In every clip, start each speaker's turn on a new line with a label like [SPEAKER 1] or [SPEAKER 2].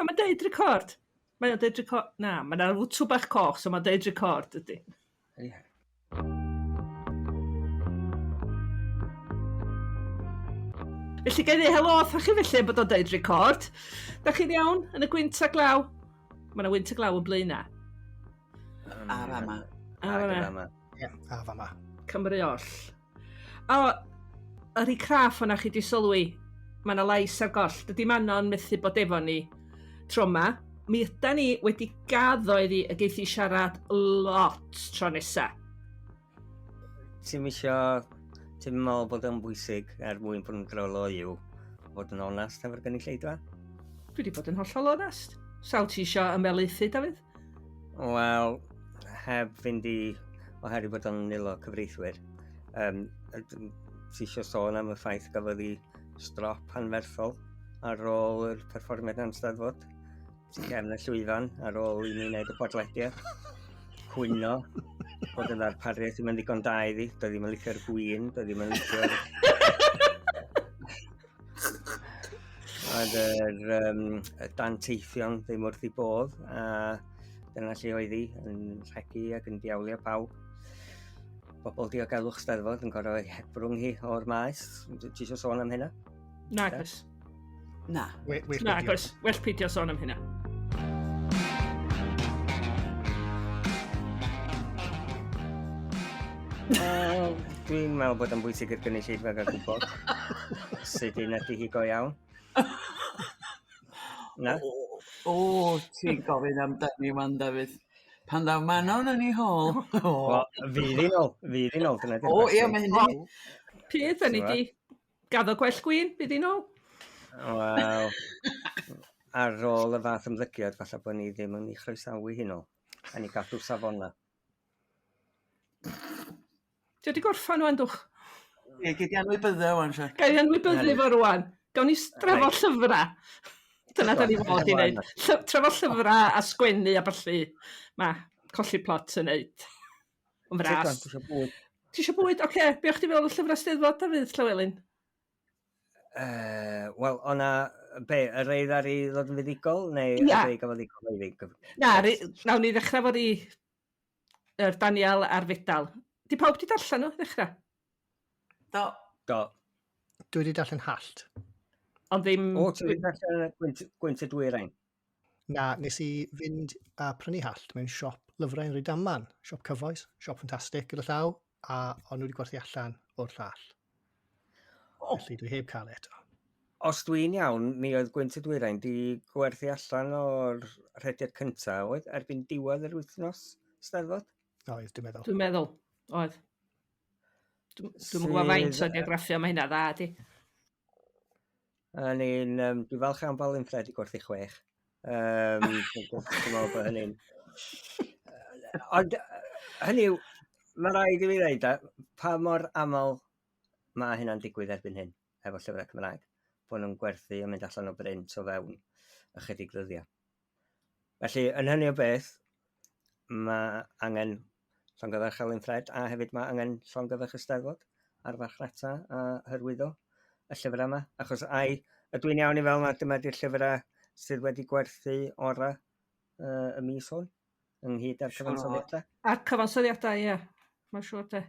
[SPEAKER 1] mae'n deud record. Mae o'n deud record. Na, mae'n ar fwtw bach coch, so mae'n deud record ydy.
[SPEAKER 2] Ie.
[SPEAKER 1] Felly ga i ddeud helo wrthoch chi felly bod o'n deud record. Da chi'n iawn yn y gwynt a glaw? Mae yna wynt a glaw yn Blaenau.
[SPEAKER 3] A fama.
[SPEAKER 1] A fama.
[SPEAKER 4] Ie, a fama.
[SPEAKER 1] Cymru oll. O, yr i craff o'na chi di sylwi, mae yna lais ar goll. Dydy Manon methu bod efo ni tro yma. Mi yda ni wedi gaddo iddi y geith hi siarad lot tro nesa.
[SPEAKER 2] Ti'm isio... Ti'm yn meddwl bod o'n bwysig er mwyn bod yn dryloyw fod yn onast efo'r gynulleidfa?
[SPEAKER 1] Dwi wedi bod yn hollol onast. Sawl ti isio ymelaethu, Dafydd?
[SPEAKER 2] Wel, heb fynd i... Oherwydd bod o'n nilo cyfreithwyr. Um, ti isio sôn am y ffaith gafodd hi strop anferthol ar ôl yr perfformiad am Steddfod? Tu cefn y llwyfan ar ôl i ni wneud y podlediad. Cwyno bod y ddarpariaeth ddim yn ddigon da iddi. Doedd ddim yn licio'r gwin, doedd ddim yn licio'r... Oedd yr um, y danteithion ddim wrth ei bodd, a dyna lle oedd hi, yn rhegi ac yn diawlio pawb. Bobl diogelwch Steddfod yn gorfod ei hebrwng hi o'r maes. Ti eisiau sôn am hynna?
[SPEAKER 1] Nag oes.
[SPEAKER 3] Na.
[SPEAKER 4] We, well
[SPEAKER 1] Na, oes. Well peidio sôn am hynna.
[SPEAKER 2] Wel, dwi'n meddwl bod o'n bwysig i'r gynulleidfa gael gwybod sut un ydy hi go iawn. Na?
[SPEAKER 3] O, o, ti'n gofyn amdani wan, Dafydd. Pan ddaw Manon yn ei hôl. O,
[SPEAKER 2] Wel, fydd hi'n ôl, fydd hi'n ôl, dyna di'r
[SPEAKER 3] o ie,
[SPEAKER 2] cwestiwn.
[SPEAKER 3] mae hynny.
[SPEAKER 1] Pydd, da ni di gaddo gwell gwin, bydd hi'n ôl.
[SPEAKER 2] Wel, ar ôl y fath ymddygiad, falle bod ni ddim yn ei chroesawu hi'n ôl. A ni gadw safona.
[SPEAKER 1] Ti wedi gorffan wan, dwch?
[SPEAKER 3] Ie, gei di anwybyddu o wan, sia.
[SPEAKER 1] Ga i anwybyddu fo rwan. Gawn ni drafod
[SPEAKER 2] Reit.
[SPEAKER 1] llyfrau. Dyna da ni fod i wneud. Trafod llyfrau a sgwennu a ballu. Mae colli plot yn neud. Yn fras.
[SPEAKER 2] Ti eisiau bwyd?
[SPEAKER 1] Ti eisiau bwyd? Oce, okay. be o'ch ti feddwl o'r llyfrau Steddfod, Dafydd Llywelyn?
[SPEAKER 2] Wel, o'na, be, y rei ddaru ddod yn fuddugol, neu y
[SPEAKER 1] Ia.
[SPEAKER 2] rei gafodd eu cyhoeddi?
[SPEAKER 1] Na, nawn ni ddechrau fo'r i yr Daniel a'r Fedal. Di pawb di darllen nhw, ddechrau?
[SPEAKER 3] Do.
[SPEAKER 2] Do.
[SPEAKER 4] Dwi wedi darllen Hallt.
[SPEAKER 1] Ond ddim...
[SPEAKER 2] O, ti wedi darllen y Gwynt y Dwyrain?
[SPEAKER 4] Na, nes i fynd a prynu Hallt mewn siop lyfrau yn Rydaman. Siop cyfoes, siop ffantastig gyda llaw, a o'n nhw wedi gwerthu allan o'r llall.
[SPEAKER 3] O.
[SPEAKER 4] Felly dwi heb cael e eto.
[SPEAKER 2] Os dwi'n iawn, mi oedd Gwynt y Dwyrain di gwerthu allan o'r rhediad cyntaf, oedd, erbyn diwedd yr wythnos Steddfod?
[SPEAKER 4] Oedd, dwi'n meddwl.
[SPEAKER 1] Dwi'n meddwl, oedd. Dwi'm yn gwybod faint o diagraffio mae hynna dda, di.
[SPEAKER 2] A ni'n, um, dwi'n falch iawn bod Alun Ffred i gwerthu 6. Dwi'n meddwl bod hynny'n... Ond, hynny yw, mae rhaid i fi ddeud, pa mor aml mae hynna'n digwydd erbyn hyn, efo llyfrau Cymraeg, bod nhw'n gwerthu a mynd allan o brint o fewn ychydig ddyddiau. Felly, yn hynny o beth, mae angen llongyfarch Alun Ffred, a hefyd mae angen llongyfarch y Steddfod ar farchnata a hyrwyddo y llyfrau yma. Achos ai, ydw i'n iawn i fel yma, dyma di'r llyfrau sydd wedi gwerthu orau y mis hwn, ynghyd â'r
[SPEAKER 3] Siŵr o fod.
[SPEAKER 2] cyfansoddiadau.
[SPEAKER 1] A'r cyfansoddiadau, ie. Mae'n siŵr de.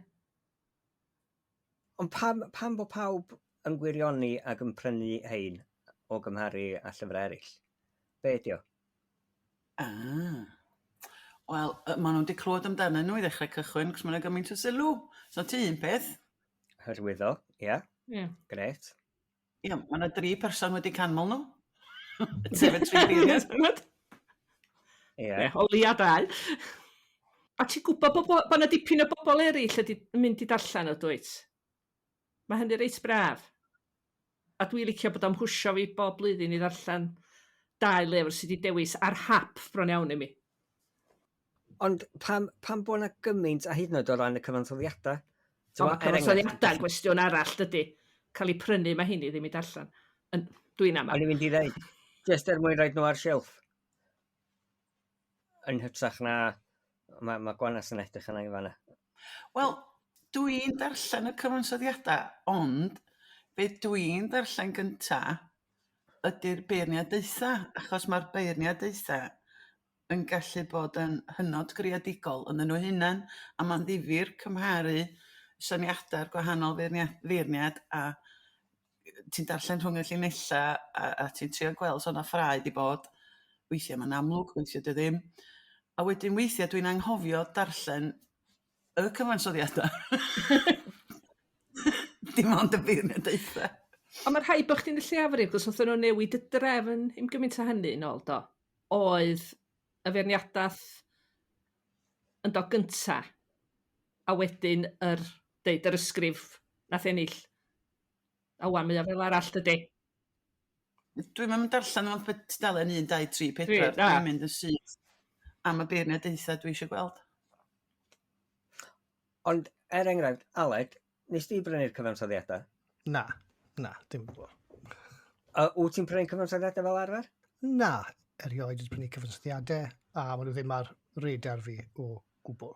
[SPEAKER 2] Ond pam bod pawb yn gwirioni ac yn prynu hein o gymharu â llyfrau eraill? Be ydi o?
[SPEAKER 3] Wel, maen nhw wedi clywed amdanyn nhw i ddechrau cychwyn, cos maen nhw'n gymaint o sylw. So ti un peth.
[SPEAKER 2] Hyrwyddo, ie.
[SPEAKER 1] Ie.
[SPEAKER 2] Gret.
[SPEAKER 3] Ie, mae yna 3 person wedi canmol nhw. Sef y 3 beirniad.
[SPEAKER 2] Ie.
[SPEAKER 1] Ie, o leia 2. A ti'n gwybod bod yna dipyn o bobl eraill ydi yn mynd i darllen o, dwyt? Mae hynny reit braf. A dwi'n licio bod o'n hwsio fi bob blwyddyn i ddarllen 2 lyfr sydd wedi dewis ar hap bron iawn i mi.
[SPEAKER 2] Ond pam bod yna gymaint a hyd yn oed o ran y cyfansoddiadau?
[SPEAKER 1] O, mae cyfansoddiadau'n gwestiwn arall, dydy. Cael eu prynu mae hynny ddim i darllen. Dwi'n amau.
[SPEAKER 2] O'n i'n mynd i ddeud, jyst er mwyn rhoid nhw ar silff. Yn hytrach na, mae Gwanas yn edrych yna i fan'na.
[SPEAKER 3] Wel, dwi'n darllen y cyfansoddiadau, ond be dwi'n darllen gynta ydy'r beirniadaethau, achos mae'r beirniadaethau yn gallu bod yn hynod greadigol yn nhw hunain, a mae'n ddifyr cymharu syniadau'r gwahanol feirniad a ti'n darllen rhwng y llinellau a ti'n trio gweld so na ffrae 'di bod. Weithiau mae'n amlwg, weithiau dy ddim. A wedyn weithiau dwi'n anghofio darllen y cyfansoddiadau. Dim ond y beirniadaethau.
[SPEAKER 1] Ond mae rhaid bod chdi'n y lleiafrif, cos wnaethon nhw newid y drefn im gymaint o hynny nôl, do. Oedd y feirniadaeth yn do gynta, a wedyn yr, deud, yr ysgrif nath ennill. A wan mae o fel arall, dydy.
[SPEAKER 3] Dwi'm yn darllen o'n tudalen 1, 2, 3, 4. Dwi'n mynd yn syth am y beirniadaethau dwi eisiau gweld.
[SPEAKER 2] Ond, er enghraifft, Aled, nes di brynu'r cyfansoddiadau?
[SPEAKER 4] Na, na, dim gwbl.
[SPEAKER 2] Wyt ti'n prynu cyfansoddiadau fel arfer?
[SPEAKER 4] Na, erioed wedi prynu cyfansoddiadau, a maen nhw ddim ar radar fi o gwbl.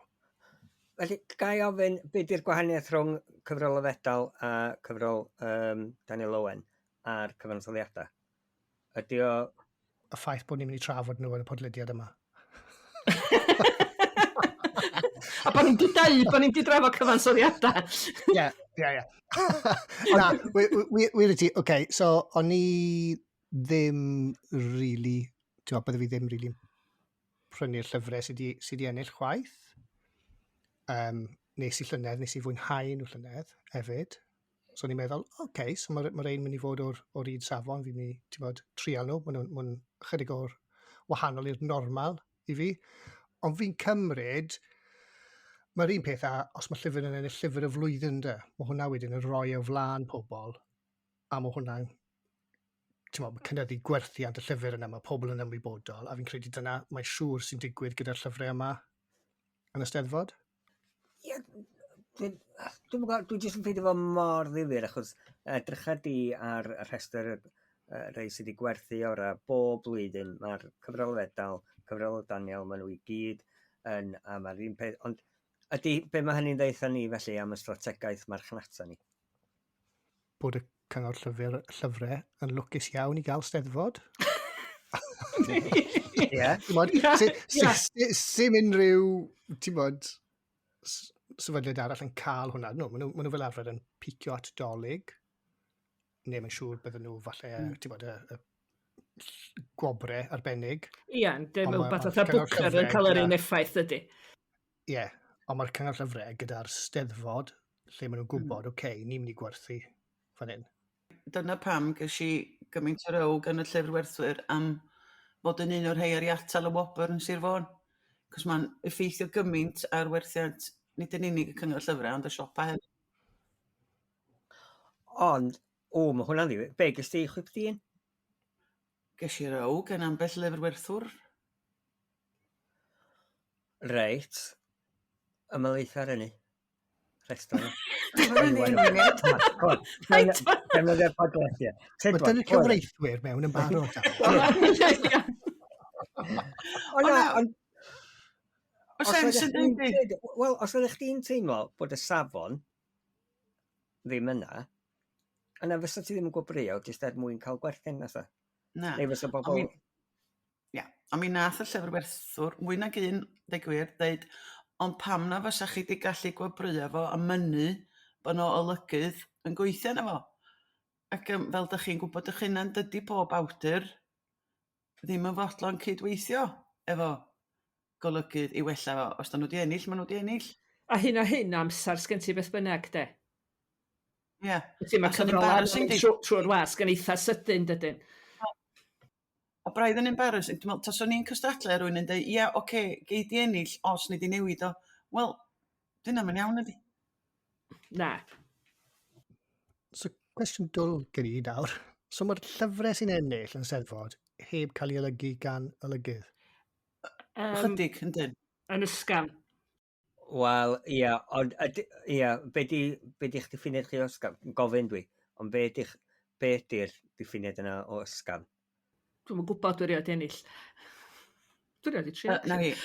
[SPEAKER 2] Felly, ga i ofyn, be di'r gwahaniaeth rhwng cyfrol y fedal a cyfrol Daniel Owen a'r cyfansoddiadau? Ydy o...
[SPEAKER 4] Y ffaith bod ni'n mynd i trafod nhw yn y podlediad yma.
[SPEAKER 1] A bod ni'n di deud bod ni'n di drafod cyfansoddiadau.
[SPEAKER 4] Ie, ie, ie. Na, wir i ti, oce, so o'n i ddim really, ti'n gwbod, bydde fi ddim really prynu'r llyfrau sydd wedi sy ennill chwaith. Nes i llynedd, nes i fwynhau nhw llynedd hefyd. So o'n i'n meddwl, oce, okay, so mae ma rhain mynd i fod o'r un safon, fi'n mynd i, ti'n bod, trial nhw, maen nhw'n ma chydig o'r wahanol i'r normal i fi. Ond fi'n cymryd, mae'r un peth a os mae llyfr yn ennill llyfr y flwyddyn de, mae hwnna wedyn yn rhoi o flaen pobl, a mae hwnna'n ti'n bod, cynyddu gwerthiant y llyfr yna, mae pobl yn ymwybodol, a fi'n credu dyna mae'n siŵr sy'n digwydd gyda'r llyfrau yma yn y Steddfod.
[SPEAKER 2] Ie, dwi'n dwi, dwi jyst yn ffeindio fo mor ddifyr, achos edrycha di ar y rhestr rei sydd wedi gwerthu ora bob blwyddyn, mae'r cyfrol fedal, cyfrol o Daniel, maen nhw i gyd yn, a mae'r un peth, ond ydy, be mae hynny'n ddeutha ni felly am y strategaeth marchnata ni?
[SPEAKER 4] Bod y cyngor llyfrau yn lwcus iawn i gael Steddfod.
[SPEAKER 2] Ie.
[SPEAKER 4] Sim unrhyw, ti'n bod, sefydliad arall yn cael hwnna. No, maen nhw fel arfer yn picio at Dolig. Neu mae'n siŵr bydden nhw falle, ti'n bod, y gwobre arbennig.
[SPEAKER 1] Ie, dim rhywbeth fatha Booker yn cael yr un effaith ydy.
[SPEAKER 4] Ie, ond mae'r cyngor llyfrau gyda'r Steddfod, lle maen nhw'n gwybod, oce, okay, ni'n mynd i gwerthu fan hyn.
[SPEAKER 3] Dyna pam ges i gymaint o row gan y llyfrwerthwyr am fod yn un o'r rhai ar i atal y wobr yn Sir Fôn. Cos mae'n effeithio gymaint ar werthiant, nid yn unig y cyngor llyfrau, ond y siopa hefyd.
[SPEAKER 2] Ond, o, mae hwnna'n ddifyr. Be, ges ti chwip dîn?
[SPEAKER 3] Ges i row gan ambell lyfrwerthwr.
[SPEAKER 2] Reit. Ymhelaethu ar hynny. Rhestr yna. Defnyddio'r podlediad.
[SPEAKER 4] Mae dyna'r cyfreithwyr mewn yn barod.
[SPEAKER 2] O na, ond... Wel, os oeddech chdi'n teimlo bod y safon ddim yna, yna fysa ti ddim yn gwobrwyo jyst er mwyn cael gwerthu, na sa?
[SPEAKER 3] Na.
[SPEAKER 2] Neu fysa bobl...
[SPEAKER 3] Ia, a mi nath y llyfrwerthwr, mwy nag un, deud gwir, deud, ond pam na fysa chi 'di gallu gwobrwyo fo a mynnu bod 'no olygydd yn gweithio arno fo? Ac fel dych chi'n gwybod eich hunan, dydy pob awdur ddim yn fodlon cydweithio efo golygydd i wella fo. Os 'dan nhw 'di ennill, maen nhw 'di ennill.
[SPEAKER 1] A hyn a hyn amser sgen ti beth bynnag de.
[SPEAKER 3] Ie.
[SPEAKER 1] Wyt ti, mae cyfrolau yn trwy'r wasg yn eitha sydyn, dydyn.
[SPEAKER 3] A braidd yn embarrassing, dwi'n meddwl, taswn i'n cystadlu a rhywun yn deud, ia, oce, okay, gei di ennill os nei di newid o. Wel, dyna mae'n iawn ydi.
[SPEAKER 1] Na.
[SPEAKER 4] So, cwestiwn dwl gen i nawr. So mae'r llyfrau sy'n ennill yn Steddfod heb cael ei olygu gan olygydd?
[SPEAKER 3] Ychydig, yndyn.
[SPEAKER 1] Yn ysgafn.
[SPEAKER 2] Wel, ia, ond, ia, be di, be di'ch diffiniad chi o ysgafn? Gofyn dwi, ond be di'ch, be di'r diffiniad yna o ysgafn?
[SPEAKER 1] Dwi'm yn gwybod, dwi erioed 'di ennill. Dwi erioed 'di trio.
[SPEAKER 3] Na fi.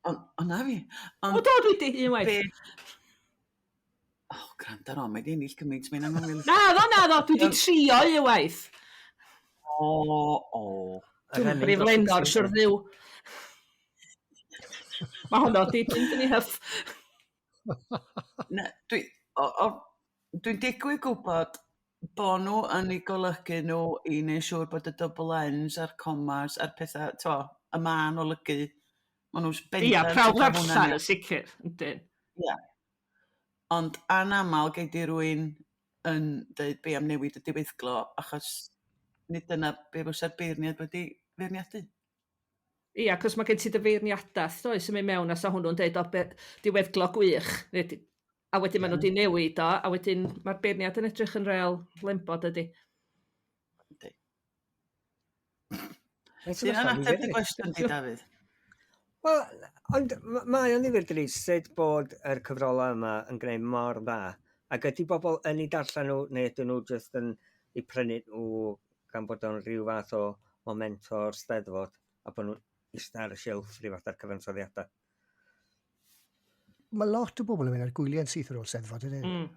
[SPEAKER 3] Ond, o na fi.
[SPEAKER 1] Ond, o do, dwi di, unwaith.
[SPEAKER 3] Oh, gwrando ar o, mae di ennill gymaint, mae'n anghofio.
[SPEAKER 1] Naddo, naddo, dwi wedi trio un waith.
[SPEAKER 3] O, o.
[SPEAKER 1] Dwi'n brif lenor, siwr ddiw. Mae honno di mynd yn ei hyff.
[SPEAKER 3] Na, dwi, o, o, dwi'n digwydd gwybod bo' nhw yn eu golygu nhw i neud siŵr bod y double Ns a'r comas a'r petha t'mo' y mân olygu ma' nhw'n
[SPEAKER 1] bendant... Ia, prawf ddarllen yn sicr, yndyn.
[SPEAKER 3] Ia. Ond anamal gei di rywun yn deud be' am newid y diweddglo achos nid dyna be' fysa'r beirniad wedi feirniadu.
[SPEAKER 1] Ia, cos mae gen ti dy feirniadaeth, does, yn mynd mewn a sa hwnnw'n deud, o, be, diweddglo gwych. Neu, a wedyn maen nhw wedi newid o, a wedyn mae'r beirniad yn edrych yn real lembo, dydy.
[SPEAKER 3] Yndi. Sy'n ateb dy gwestiwn di, Dafydd?
[SPEAKER 2] Wel, ond mae o'n ddifyr dydi sut bod yr cyfrolau yma yn gwneud mor dda. Ac ydy bobl yn ei darllen nhw, neu ydyn nhw jyst yn eu prynu nhw gan bod o'n rhyw fath o momento o'r Steddfod a bod nhw'n eistedd ar y silff rhyw fath ar cyfansoddiadau.
[SPEAKER 4] Mae lot o bobl yn mynd ar gwyliau yn syth ar ôl Steddfod, ydyn?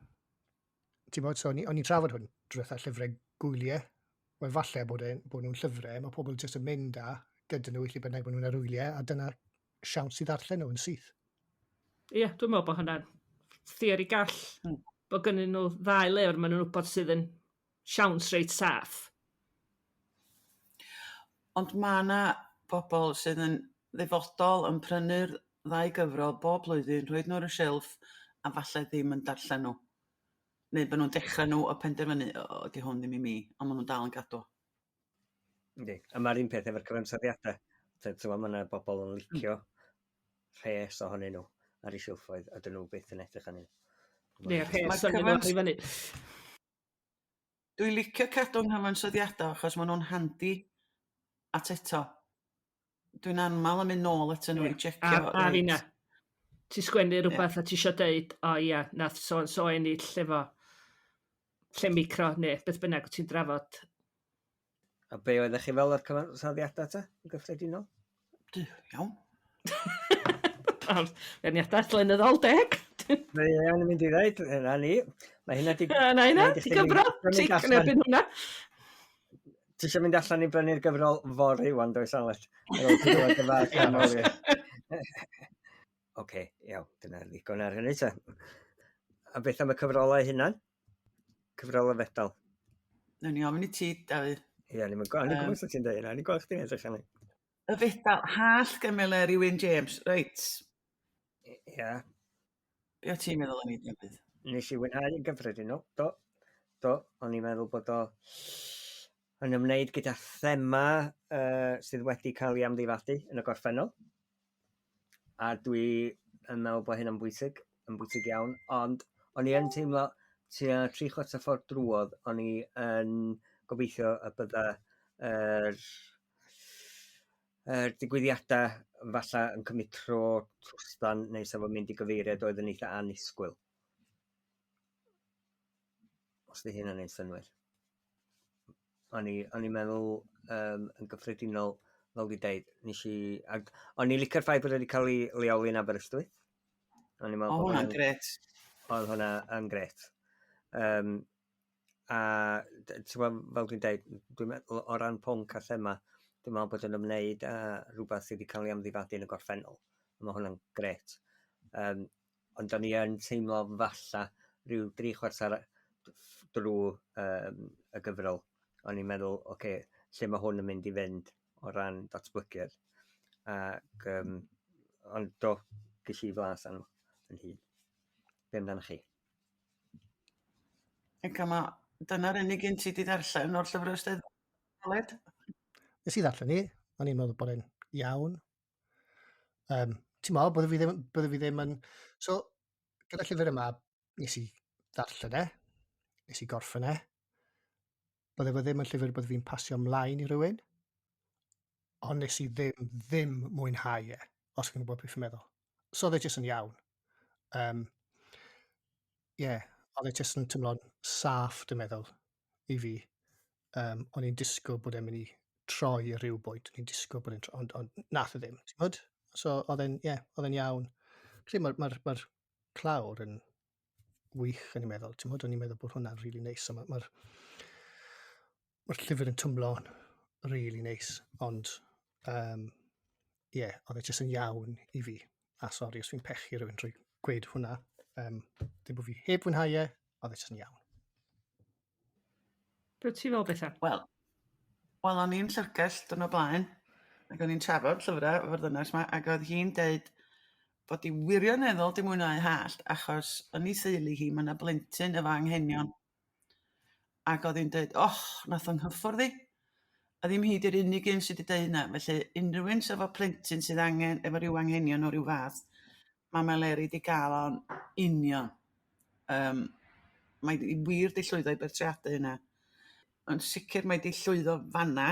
[SPEAKER 4] Ti'n bod, so o'n i'n trafod hwn drwy'r llyfrau gwyliau. Wel, falle bod, e, bod nhw'n llyfrau, mae pobl jyst yn mynd â gyda nhw i lle bynnag bod nhw'n ar wyliau, a dyna siawns i ddarllen nhw yn syth.
[SPEAKER 1] Ie, yeah, dwi'n meddwl bod hwnna'n theori gall. Bod gynnyn nhw ddau lyfr maen nhw'n wybod sydd yn siawns reit saff.
[SPEAKER 3] Ond mae yna bobl sydd yn ddefodol yn prynu'r ddau gyfrol bob blwyddyn, rhoid nhw ar y silff a falle ddim yn darllen nhw. Neu bod nhw'n dechrau nhw a penderfynu, o, di hwn ddim i mi, ond maen nhw'n dal yn gadw.
[SPEAKER 2] Yndi, a mae'r un peth efo'r cyfansoddiadau. Ti'n mae yna bobl yn licio rhes ohonyn nhw ar eu silffoedd, a dyn nhw byth yn edrych arnyn nhw.
[SPEAKER 1] Neu'r rhes ohonyn nhw ar i fyny.
[SPEAKER 3] Dwi'n licio cadw nghyfansoddiadau achos maen nhw'n handi at eto. Dwi'n anmal yn mynd nôl atyn nhw i checio.
[SPEAKER 1] A finna. Ti sgwennu rhywbeth a ti isio deud, o ia, nath so and so ennill efo lle micro neu beth bynnag wyt ti'n drafod.
[SPEAKER 2] A be oeddech chi fel o'r cyfansoddiadau ta, yn gyffredinol?
[SPEAKER 3] Iawn.
[SPEAKER 1] Beirniadaeth lenyddol deg.
[SPEAKER 2] Mae iawn yn mynd i ddeud, yna ni. Mae hynna di...
[SPEAKER 1] Na, hynna, ti gyfro, tic yn erbyn hwnna.
[SPEAKER 2] Ti eisiau mynd allan i brynu'r gyfrol fory wan, does Aled? Ar ôl clywed y fath ganmoliaeth. Oce, iawn, dyna ddigon ar hynny ta. A beth am y cyfrolau hunan? Cyfrolau fedal.
[SPEAKER 3] Newn ni ofyn i ti, Dafydd.
[SPEAKER 2] Ie, ni'n gwybod sut ti'n dweud hynna, ni'n gweld chdi'n edrych arni.
[SPEAKER 3] Y fedal, hallt gan Meleri Wyn James, reit.
[SPEAKER 2] Ie.
[SPEAKER 3] Be o ti'n meddwl am i, Dafydd?
[SPEAKER 2] Nes i fwynhau yn gyffredinol, do. Do, o'n i'n meddwl bod o yn ymwneud gyda thema sydd wedi cael ei amddifadu yn y gorffennol. A dwi yn meddwl bod hynna'n bwysig, yn bwysig iawn, ond o'n i yn teimlo tua 3/4 ffordd drwodd, o'n i yn gobeithio y bydda yr digwyddiadau falle yn cymryd tro trwstan neu sef o'n mynd i gyfeiriad oedd yn eitha annisgwyl. Os di hynna'n neud synnwyr. O'n i'n meddwl yn gyffredinol, fel dwi'n deud, nes i... Ag, o'n i'n licio'r ffaith bod wedi cael ei leoli yn Aberystwyth.
[SPEAKER 3] O'n i'n meddwl bod hwnna'n grêt.
[SPEAKER 2] Oedd hwnna yn grêt. A ti'n gwbod, fel dwi'n deud, dwi'n meddwl o ran pwnc a thema, dwi'n meddwl bod yn ymwneud â rhywbeth sydd wedi cael ei amddifadu yn y gorffennol. Mae hwnna'n grêt. Ond o'n i yn teimlo falla rhyw 3/4 drwy y gyfrol. O'n i'n meddwl, oce, lle mae hwn yn mynd i fynd o ran datblygiad. Ac, ond do, ges i flas arno yn hun. Be amdanoch chi?
[SPEAKER 3] Ac yma, dyna'r unig un ti 'di ddarllen o'r llyfrau Steddfod?
[SPEAKER 4] Nes i ddarllen hi, o'n i'n meddwl bod e'n iawn. Ti'n meddwl, bydde fi ddim, bydde fi ddim yn... So, gyda llyfr yma, nes i ddarllen e, nes i gorffen e. Bydde fe ddim yn llyfr bydde fi'n pasio ymlaen i rywun, ond nes i ddim mwynhau e, os chi'n gwybod beth fi'n meddwl. So oedd e jyst yn iawn. Yeah, oedd e jyst yn teimlo'n saff, dwi'n meddwl, i fi. O'n i'n disgwyl bod e'n mynd i troi i ryw bwynt, o'n i'n disgwyl bod e'n troi, ond nath e ddim, ti'n gwybod? So oedd e'n, ie, oedd e'n iawn. Credu mae'r clawr yn wych, o'n i'n meddwl. Ti'n modd, o'n i'n meddwl bod hwnna'n really neis. So mae'r ma llyfr yn twmlo'n really neis, ond um, yeah, oedd e jyst yn iawn i fi. A sori os fi'n pechu rhywun trwy gweud hwnna. Dim bod fi heb fwynhau e, oedd e jyst yn iawn.
[SPEAKER 1] Be ti fel, Bethan?
[SPEAKER 3] Wel, wel o'n i'n llyfrgell dyn o blaen, ac o'n i'n trafod llyfrau efo'r ddynes yma, ac oedd hi'n deud bod hi wirioneddol 'di mwynhau Hallt, achos yn ei theulu hi mae yna blentyn efo anghenion. Ac oedd hi'n deud, och, nath o'n nghyffwrdd i. A ddim hi 'di'r unig un sydd wedi deud hynna. Felly unrhyw un sydd efo plentyn sydd angen, efo rhyw anghenion o ryw fath, mae Meleri 'di gael o'n union. Um, mae hi wir 'di llwyddo i bertreadu hynna. Yn sicr mae 'di llwyddo fanna.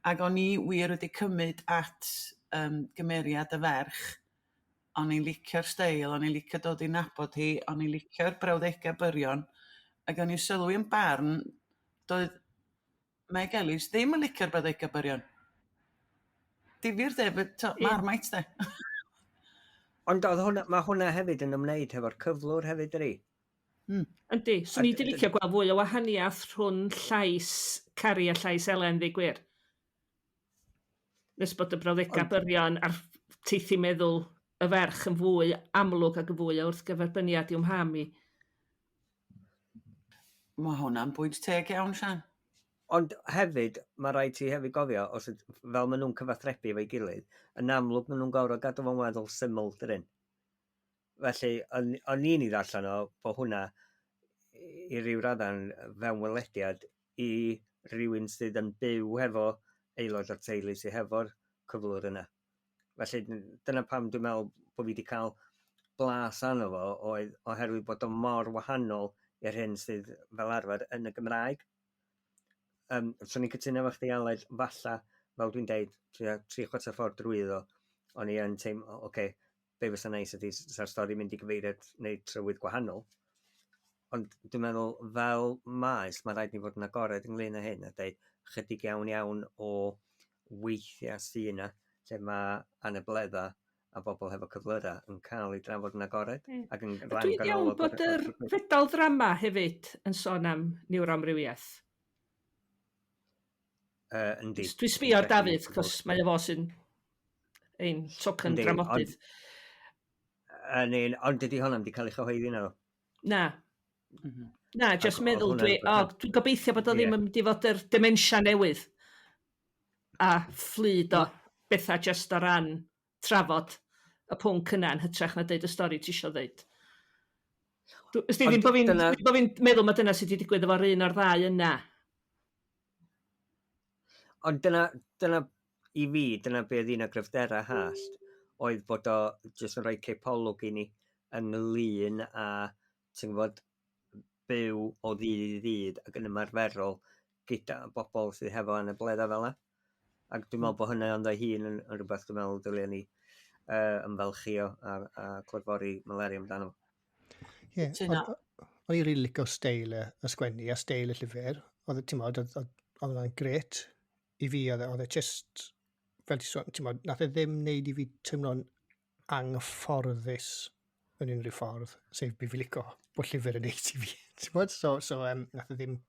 [SPEAKER 3] Ac o'n i wir wedi cymryd at um, gymeriad y ferch. O'n i'n licio'r steil, o'n i'n licio dod i nabod hi, o'n i'n licio'r brawddegau byrion, ac o'n i'n sylwi yn barn, doedd Meg Ellis ddim yn licio'r brawddegau byrion. Difyr de, but to, Marmite de.
[SPEAKER 2] Ond oedd hwnna, mae hwnna hefyd yn ymwneud hefo'r cyflwr hefyd, dydi?
[SPEAKER 1] Yndi, swn i 'di licio gweld fwy o wahaniaeth rhwng llais Cari a llais Elen, ddeud gwir. Nes bod y brawddegau byrion a'r teithi meddwl y ferch yn fwy amlwg ac yn fwy o wrthgyferbyniad i'w mham i.
[SPEAKER 3] Mae hwnna'n bwynt teg iawn, Sian.
[SPEAKER 2] Ond hefyd, mae rhaid ti hefyd gofio, os fel maen nhw'n cyfathrebu efo'i gilydd, yn amlwg maen nhw'n gorfod gadw fo'n weddol syml, dydyn? Felly, o'n o'n i'n ei ddarllen o bod hwnna i ryw raddau'n fewnwelediad i rywun sydd yn byw hefo aelod o'r teulu sydd hefo'r cyflwr yna. Felly dyna pam dwi'n meddwl bod fi wedi cael blas arno fo oedd oherwydd bod o mor wahanol i'r hyn sydd fel arfer yn y Gymraeg. Swn i'n cytuno efo chdi Aled, falla, fel dwi'n deud, tua 3/4 ffordd drwyddo, o'n i yn teimlo, oce, okay, be fysa neis ydy sa'r stori mynd i gyfeiriad neu trywydd gwahanol. Ond dwi'n meddwl fel maes mae rhaid ni fod yn agored ynglyn â hyn a deud chydig iawn iawn o weithiau sy' 'na lle mae anableddau a bobl hefo cyflyrau yn cael eu drafod yn agored ac yn
[SPEAKER 1] Ydw
[SPEAKER 2] rhan
[SPEAKER 1] i'n iawn
[SPEAKER 2] ganolog
[SPEAKER 1] bod
[SPEAKER 2] o'r
[SPEAKER 1] yr fedal ddrama hefyd yn sôn am niwroamrywiaeth?
[SPEAKER 2] Yndi.
[SPEAKER 1] Dwi'n sbio ar Dafydd, cos mae o fo sy'n ein token dramodydd.
[SPEAKER 2] Ond, ond dydy hwnna wedi cael ei chyhoeddi na.
[SPEAKER 1] Na. Na, just meddwl dwi, o, dwi'n gobeithio bod o ddim yn mynd i fod yr dementia newydd a fflyd o bethau just o ran trafod y pwnc yna yn hytrach na deud y stori ti isio ddeud. Ysdi ddim bod fi'n bo fi meddwl mae dyna sydd wedi digwydd efo'r un o'r ddau yna.
[SPEAKER 2] Ond dyna i fi, dyna be oedd un o gryfderau Hallt, oedd bod o jyst yn rhoi cipolwg i ni ynglyn â, ti'n gwybod, byw o ddydd i ddydd ac yn ymarferol gyda bobl sydd hefo anableddau fel 'na. Ac dwi'n meddwl bod hynny ynddo ei hun yn rhywbeth dwi'n meddwl dylia ni ymfalchio a clodfori Meleri amdano.
[SPEAKER 4] Ie, o'n i'n rili licio steil y sgwennu a steil y llyfr. Oedd, ti'n modd, oedd hwnna'n grêt i fi, oedd e just, fel ti'n sôn, ti'n modd, nath e ddim wneud i fi teimlo'n anghyfforddus yn unrhyw ffordd, sef be fi licio bod llyfr yn neud i fi, ti'n modd? So nath e ddim,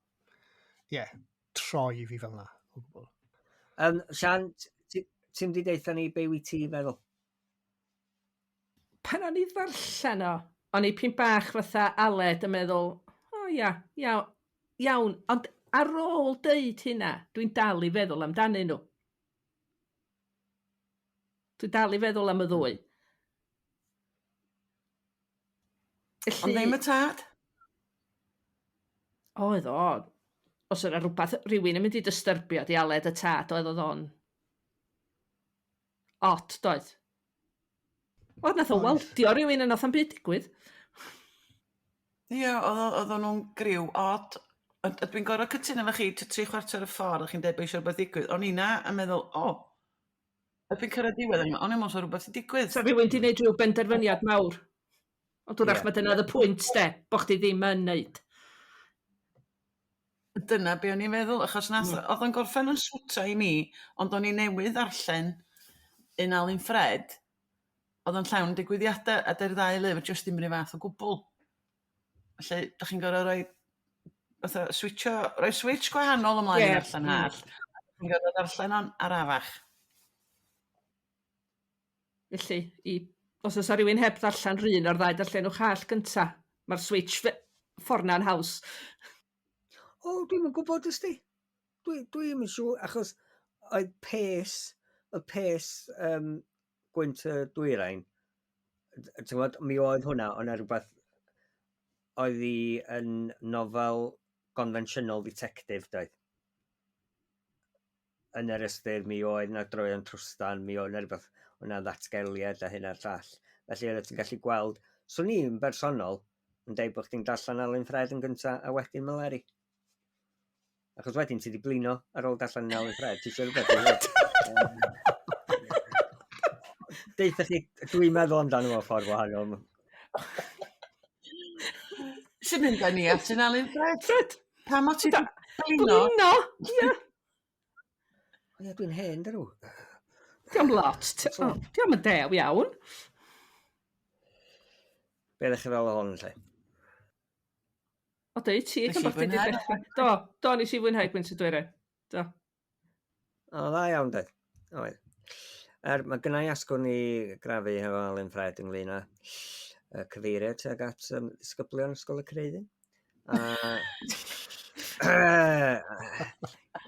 [SPEAKER 4] ie, yeah, troi i fi fel na, o gwbl.
[SPEAKER 2] Sian, ti'n di deutha ni be wyt ti'n feddwl?
[SPEAKER 1] Pan o'n i ddarllen o, o'n i pyn bach fatha Aled yn meddwl, o oh, ia, ia, iawn, ond ar ôl deud hynna, dwi'n dal i feddwl amdanyn nhw. Dwi'n dal i feddwl am y ddwy.
[SPEAKER 3] Felly... Ond ddim y tad?
[SPEAKER 1] Oedd o. Os yna rhywbeth, rhywun yn mynd i dystyrbio di Aled y tad, oedd oedd o'n odd, doedd? Oedd nath o weldio rhywun yn nath o'm byd digwydd.
[SPEAKER 3] Ie, oedd nhw'n griw odd. Ond dwi'n gorfod cytuno efo chi, 3/4 y ffordd, o'ch chi'n deud bod eisiau rhywbeth digwydd. O'n i na yn meddwl, o, erbyn cyrraedd diwedd, o'n i'n meddwl o'n rhywbeth i digwydd.
[SPEAKER 1] Sa rhywun di wneud rhyw benderfyniad mawr. Ond wrach mae dyna oedd y pwynt, de, bo chdi ddim yn neud.
[SPEAKER 3] Dyna be o'n i'n feddwl, achos nath, oedd o'n gorffen yn swta i mi, ond o'n i newydd ddarllen un Alun Ffred, oedd o'n llawn digwyddiadau, a dy'r ddau lyfr jyst ddim yr un fath o gwbl. Felly, da chi'n gorfod rhoi fatha switcho, rhoi switch gwahanol ymlaen i ddarllen Hallt. Chi'n gorfod darllen o'n arafach.
[SPEAKER 1] Felly, i, os oes 'na rywun heb ddarllen rhun o'r ddau, darllenwch Hallt gynta. Mae'r switch ffordd na'n haws.
[SPEAKER 2] O, dwi'm yn gwybod ysdi. Dwi, dwi'm yn siŵr, achos oedd pace, oedd pace Gwynt y Dwyrain, ti'n gwybod, mi oedd hwnna, ond na rhywbeth oedd hi yn nofel gonfensiynol detective, doedd? Yn yr ystyr, mi oedd na droeon trwstan, mi oedd na rhywbeth, oedd na ddatgeliad a hyn a'r llall. Felly oedd ti'n gallu gweld, swn i'n bersonol yn deud bod chdi'n darllen Alun Ffred yn gyntaf a wedyn Meleri. Achos wedyn ti 'di blino ar ôl darllen Alun Ffred, ti eisiau rhywbeth i ddweud. Deutha chi, dwi'n meddwl amdano fo ffordd wahanol.
[SPEAKER 3] Sy'n mynd â ni at yn Alun Ffred?
[SPEAKER 1] Fred!
[SPEAKER 3] Pam o ti 'di blino?
[SPEAKER 1] Blino! Ie.
[SPEAKER 2] O ie, dwi'n hen, dydw.
[SPEAKER 1] Diolch lot. Diolch yn dew iawn.
[SPEAKER 2] Be ddech chi fel o hon, lle?
[SPEAKER 1] O, deud ti,
[SPEAKER 3] Nes i
[SPEAKER 1] gan bod chdi 'di
[SPEAKER 3] fwynhau.
[SPEAKER 1] dechrau. Do, do, nes i fwynhau Gwynt y Dwyrain. Do.
[SPEAKER 2] O, dda iawn, doedd. Oedd. Er, mae gynna i asgwrn i grafu hefo Alun Ffred ynglyn â y cyfeiriad tuag at disgyblion Ysgol y Creuddyn. A,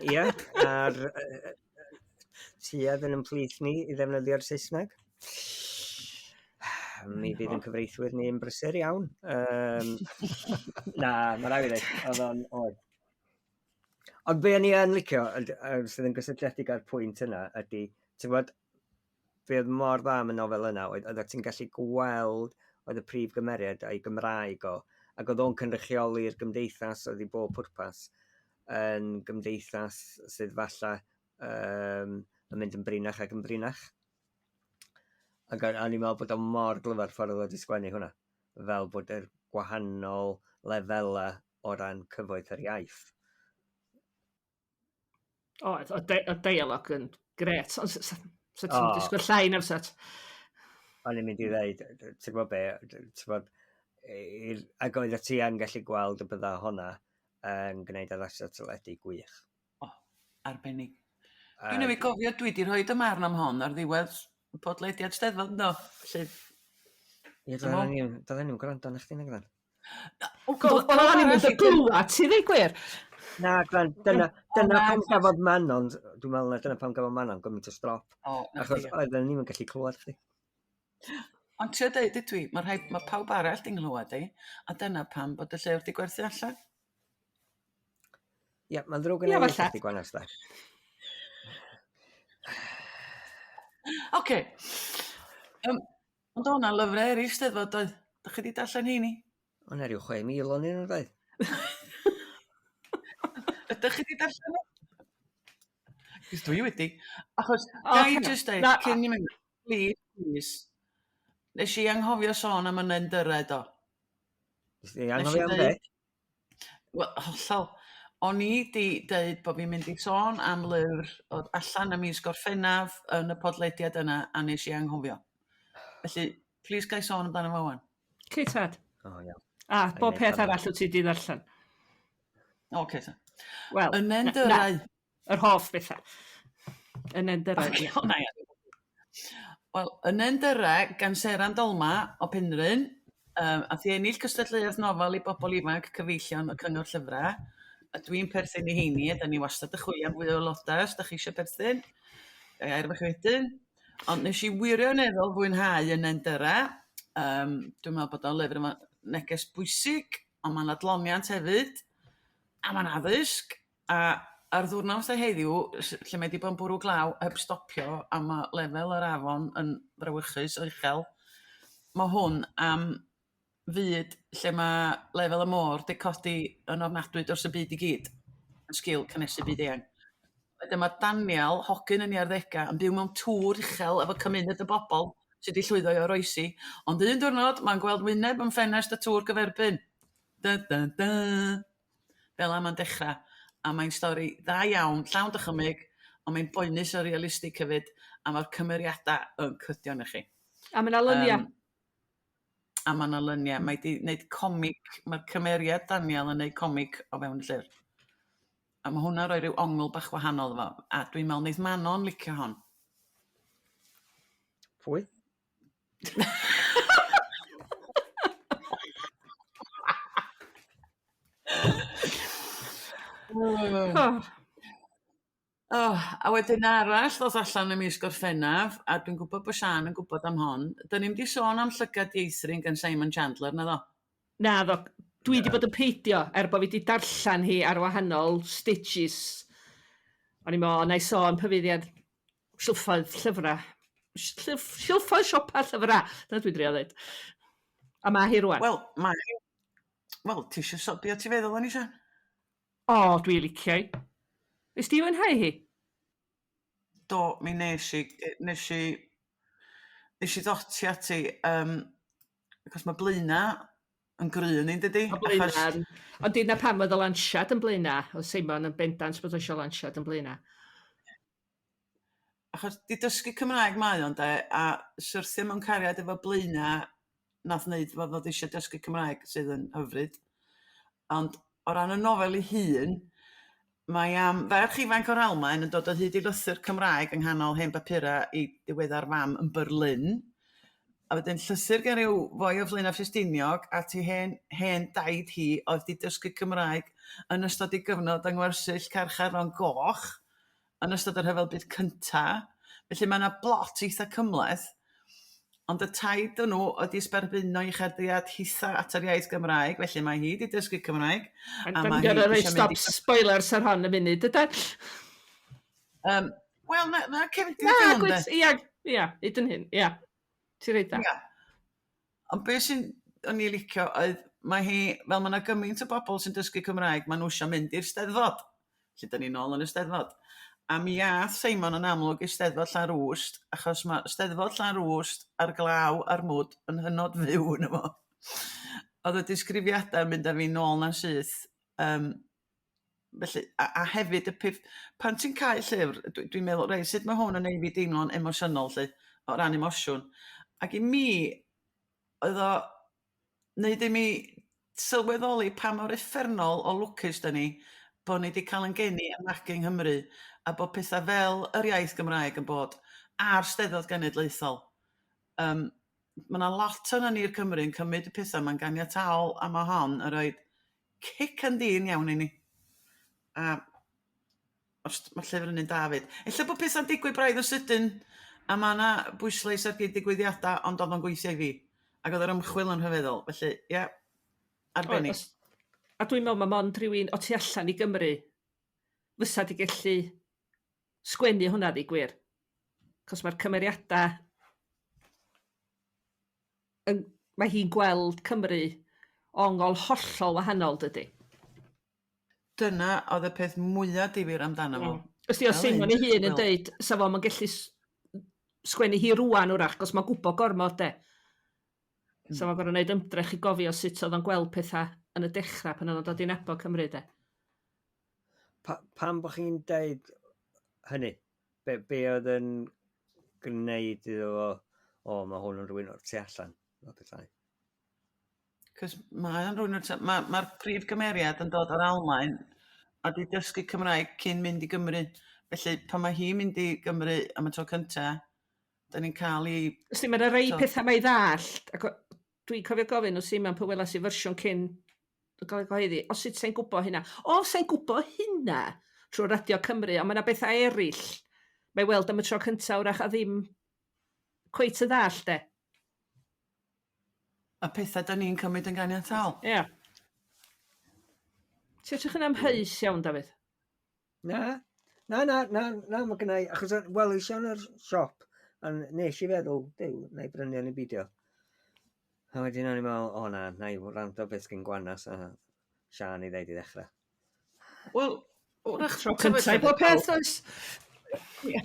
[SPEAKER 2] ia, a'r tuedd yn ymhlith ni i ddefnyddio'r Saesneg. Mi fydd yn cyfreithwyr ni yn brysur iawn. Na, mae rhaid i ddweud, oedd o'n oedd. Ond be o'n i yn licio, sydd yn gysylltiedig â'r pwynt yna, ydy, ti'n gwybod, be oedd mor dda am y nofel yna, oedd oeddet ti'n gallu gweld oedd y prif gymeriad a'i Gymraeg o, ac oedd o'n cynrychioli'r gymdeithas oedd i bob pwrpas yn gymdeithas sydd falle yn mynd yn brinach ac yn brinach. Ac o'n i'n meddwl bod o mor glyfar ffordd oedd o wedi sgwennu hwnna, fel bod yr gwahanol lefelau o ran cyfoeth yr iaith.
[SPEAKER 1] Oedd, oedd deialog yn gret, ond sa ti'n disgwyl llai na fysa?
[SPEAKER 2] O'n i'n mynd i ddeud, ti'n gwybod be, ti'n gwybod, ac oedd ti yn gallu gweld y bydda honna yn gwneud addasiad teledu gwych.
[SPEAKER 3] O, arbennig. Dwi'n newydd gofio dwi 'di rhoi dy marn am hon ar ddiwedd podlediad Steddfod yndo? Felly...
[SPEAKER 2] Ie, doedden ni'n gwrando arna chdi, nag oedden?
[SPEAKER 1] Oedden ni'n mynd o glwad ti ddeu gwir.
[SPEAKER 2] Na, Glenn, dyna, dyna pam gafodd Manon, dwi'n meddwl na dyna pam gafodd Manon gymaint o strop.
[SPEAKER 3] O,
[SPEAKER 2] Achos oedden ni'n gallu clywed chdi.
[SPEAKER 3] Ond trio deud ydw i, mae rhaid, mae pawb arall 'di nghlywed i, a dyna pam bod y llyfr 'di gwerthu allan.
[SPEAKER 2] Ie, mae'n ddrwg yn ei chdi gwanas da.
[SPEAKER 3] Oce. Ond o'na lyfrau eraill Steddfod doedd? Dach chi 'di darllen heini?
[SPEAKER 2] O' 'na ryw 6,000 ohonyn nhw doedd?
[SPEAKER 3] Ydych chi 'di darllen nhw? Cos dwi wedi. Achos, ga i jyst deud, cyn i mynd, please, please, nes i anghofio sôn am y nendyrau do.
[SPEAKER 2] Nes i anghofio am be?
[SPEAKER 3] Wel, hollol. O'n i 'di deud bod fi'n mynd i sôn am lyfr oedd allan ym mis Gorffennaf yn y podlediad yna a nes i anghofio. Felly, plis ga i sôn amdano fo wan.
[SPEAKER 1] Cei tad.
[SPEAKER 2] O, iawn.
[SPEAKER 1] A bob peth arall wyt ti 'di ddarllen.
[SPEAKER 3] O, oce ta.
[SPEAKER 1] Wel,
[SPEAKER 3] Y Nendyrau.
[SPEAKER 1] Yr hoff bethau. Y Nendyrau, ie.
[SPEAKER 3] O, na, ia. Wel, Y Nendyrau gan Seren Dolma o Penrhyn. Ath hi ennill cystadleuaeth nofel i bobl ifanc Cyfeillion y Cyngor Llyfrau. A dwi'n perthyn i heini, a da ni wastad yn chwilio am fwy o aelodau os da chi eisiau perthyn. Ga i air efo chi wedyn. Ond nes i wirioneddol fwynhau Y Nendyrau. Dwi'n meddwl bod o'n lyfr efo neges bwysig, ond mae'n adloniant hefyd, a mae'n addysg, a ar ddiwrnod fatha heddiw, lle mae 'di bod yn bwrw glaw heb stopio a ma' lefel yr afon yn frawychus o uchel, ma' hwn am fyd lle ma' lefel y môr 'di codi yn ofnadwy dros y byd i gyd yn sgil cynhesu byd eang. Wedyn ma' Daniel, hogyn yn ei arddega, yn byw mewn tŵr uchel efo cymuned o bobl sydd 'di llwyddo i oroesi, ond un diwrnod mae'n gweld wyneb yn ffenest y tŵr gyferbyn. Dun dun dun! Fel 'a ma'n dechra, a mae'n stori dda iawn, llawn dychymyg, ond mae'n boenus o realistig hefyd, a ma'r cymeriada yn cydio yn chi.
[SPEAKER 1] A ma' 'na lynia.
[SPEAKER 3] A mae yna lyniau. Mae 'di wneud comic, mae'r cymeriad Daniel yn wneud comic o fewn y llyfr. A mae hwnna'n rhoi rhyw ongl bach wahanol iddo fo. A dwi'n meddwl wneith Manon licio hon.
[SPEAKER 2] Pwy?
[SPEAKER 1] Oh.
[SPEAKER 3] Oh, a wedyn arall ddoth allan ym mis Gorffennaf, a dwi'n gwybod bod Siân yn gwybod am hon, dyn ni'm 'di sôn am Llygad Dieithryn gan Simon Chandler, naddo?
[SPEAKER 1] Naddo. Dwi 'di bod yn peidio, er bod fi 'di darllen hi ar wahanol stages. O'n i'n meddwl, na i sôn pan fydd hi ar silffoedd llyfrau. Silffoedd siopa llyfrau! Dyna dwi'n drio ddeud. A mae hi rwan.
[SPEAKER 3] Wel, mae hi. Wel, ti eisiau sôn, be o ti'n feddwl o'n i, Siân?
[SPEAKER 1] O, dwi licio hi. Nes di fwynhau hi?
[SPEAKER 3] Do, mi nes i, nes i, nes i ddoti ati, um, achos mae Blaena yn gry ni, dydy?
[SPEAKER 1] Mae Blaena, achos... Ond dyna pam oedd y lansiad yn Blaena, oedd Seimon yn bendant bod eisiau lansiad yn Blaena.
[SPEAKER 3] Achos 'di dysgu Cymraeg mae o ynde, a syrthio mewn cariad efo Blaena nath wneud fo ddod eisiau dysgu Cymraeg sydd yn hyfryd. Ond o ran y nofel ei hun, mae am ferch ifanc o'r Almaen yn dod o hyd i lythyr Cymraeg yng nghanol hen bapurau ei diweddar fam yn Berlin. A wedyn llythyr gen ryw foi o Flaenau Ffestiniog at ei hen hen daid hi oedd 'di dysgu Cymraeg yn ystod ei gyfnod yng ngwersyll carchar Fron Goch yn ystod y Rhyfel Byd Cynta. Felly mae yna blot eitha cymhleth. Ond y taid nhw oedd 'di sbarduno ei chariad hitha at yr iaith Gymraeg, felly mae hi 'di dysgu Cymraeg.
[SPEAKER 1] A mae hi eisiau mynd stop spoilers ar hon y munud, ydan?
[SPEAKER 3] Wel, na, na cefndir
[SPEAKER 1] Na, gwyd, ia, ia, hyd yn hyn, ia. Ti'n reit da.
[SPEAKER 3] Ia. Ond be sy'n o'n i licio oedd mae hi, fel mae yna gymaint o bobl sy'n dysgu Cymraeg, maen nhw eisiau mynd i'r Steddfod. Felly da ni nôl yn y Steddfod. A mi ath Seimon yn amlwg i Steddfod Llanrwst, achos mae Steddfod Llanrwst a'r glaw a'r mwd yn hynod fyw yno fo. Oedd y disgrifiadau yn mynd â fi nôl na'n syth. Um, felly, a, a hefyd y peth, pan ti'n cael llyfr, dwi'n dwi meddwl, rei, sut mae hwn yn ei fi deimlo'n emosiynol, lle, o ran emosiwn. Ac i mi, oedd o wneud i mi sylweddoli pa mor uffernol o lwcus 'da ni bo' ni 'di cael ein geni a magu yng Nghymru a bod pethau fel yr iaith Gymraeg yn bod a'r Steddfod Genedlaethol. Um, mae yna lot o'n ni'r Cymru yn cymryd y pethau ma'n ganiataol a mae hon yn rhoi cic yn dîn iawn i ni. A os mae'r llyfr yn un da 'fyd. Ella bod pethau'n digwydd braidd yn sydyn a mae yna bwyslais ar gyd-digwyddiadau ond oedd o'n gweithio i fi. Ac oedd yr ymchwil yn rhyfeddol. Felly, ie, yeah, arbennig.
[SPEAKER 1] Oes. A dwi'n meddwl mae mond rhywun o tu allan i Gymru fysa di gallu sgwennu hwnna ddeud gwir. Cos mae'r cymeriadau yn, mae hi'n gweld Cymru o ongol hollol wahanol, dydy.
[SPEAKER 3] Dyna oedd y peth mwyaf difyr amdano fo.
[SPEAKER 1] Ys di, o Seimon ei hun yn deud, sa fo'm yn gallu sgwennu hi rwan wrach, cos mae'n gwybod gormod de. Sa fo'n gorfod gwneud ymdrech i gofio sut oedd o'n gweld pethau yn y dechrau pan oedd o'n dod i nabod Cymru de.
[SPEAKER 2] Pa, pam bod chi'n deud hynny? Be, be oedd yn gwneud iddo fo, o, mae hwn yn rhywun o'r tu allan, o pethau?
[SPEAKER 3] Cos mae o'n rhywun o'r tu... Mae'r ma prif gymeriad yn dod o'r Almaen a di dysgu Cymraeg cyn mynd i Gymru. Felly pan mae hi'n mynd i Gymru am y tro cynta, da ni'n cael ei...
[SPEAKER 1] Ysdi, mae yna rei so, pethau mae i ddallt, ac dwi'n cofio gofyn wrth Seimon pan welas i fersiwn cyn gael ei gyhoeddi, o sut sa'n gwybod hynna? O, sa'n gwybod hynna trwy Radio Cymru, ond mae yna bethau eraill mae weld am y tro cyntaf wrach a ddim cweit yn ddallt, de.
[SPEAKER 3] Y pethau da ni'n cymryd yn ganiataol.
[SPEAKER 1] Ie. Yeah. Ti'n edrych yn amheus iawn, Dafydd?
[SPEAKER 2] Na, na, na, na, na, mae gennau, achos welis i yn yr siop, a nes i feddwl, dew, na i brynu o'n i beidio. A wedyn o'n i'n meddwl, o na, na i wrando beth gen Gwanas a Siân i ddeud i ddechrau.
[SPEAKER 3] Wel, wrach...
[SPEAKER 1] Tro cyntaf i bob peth, oes?
[SPEAKER 3] Ie.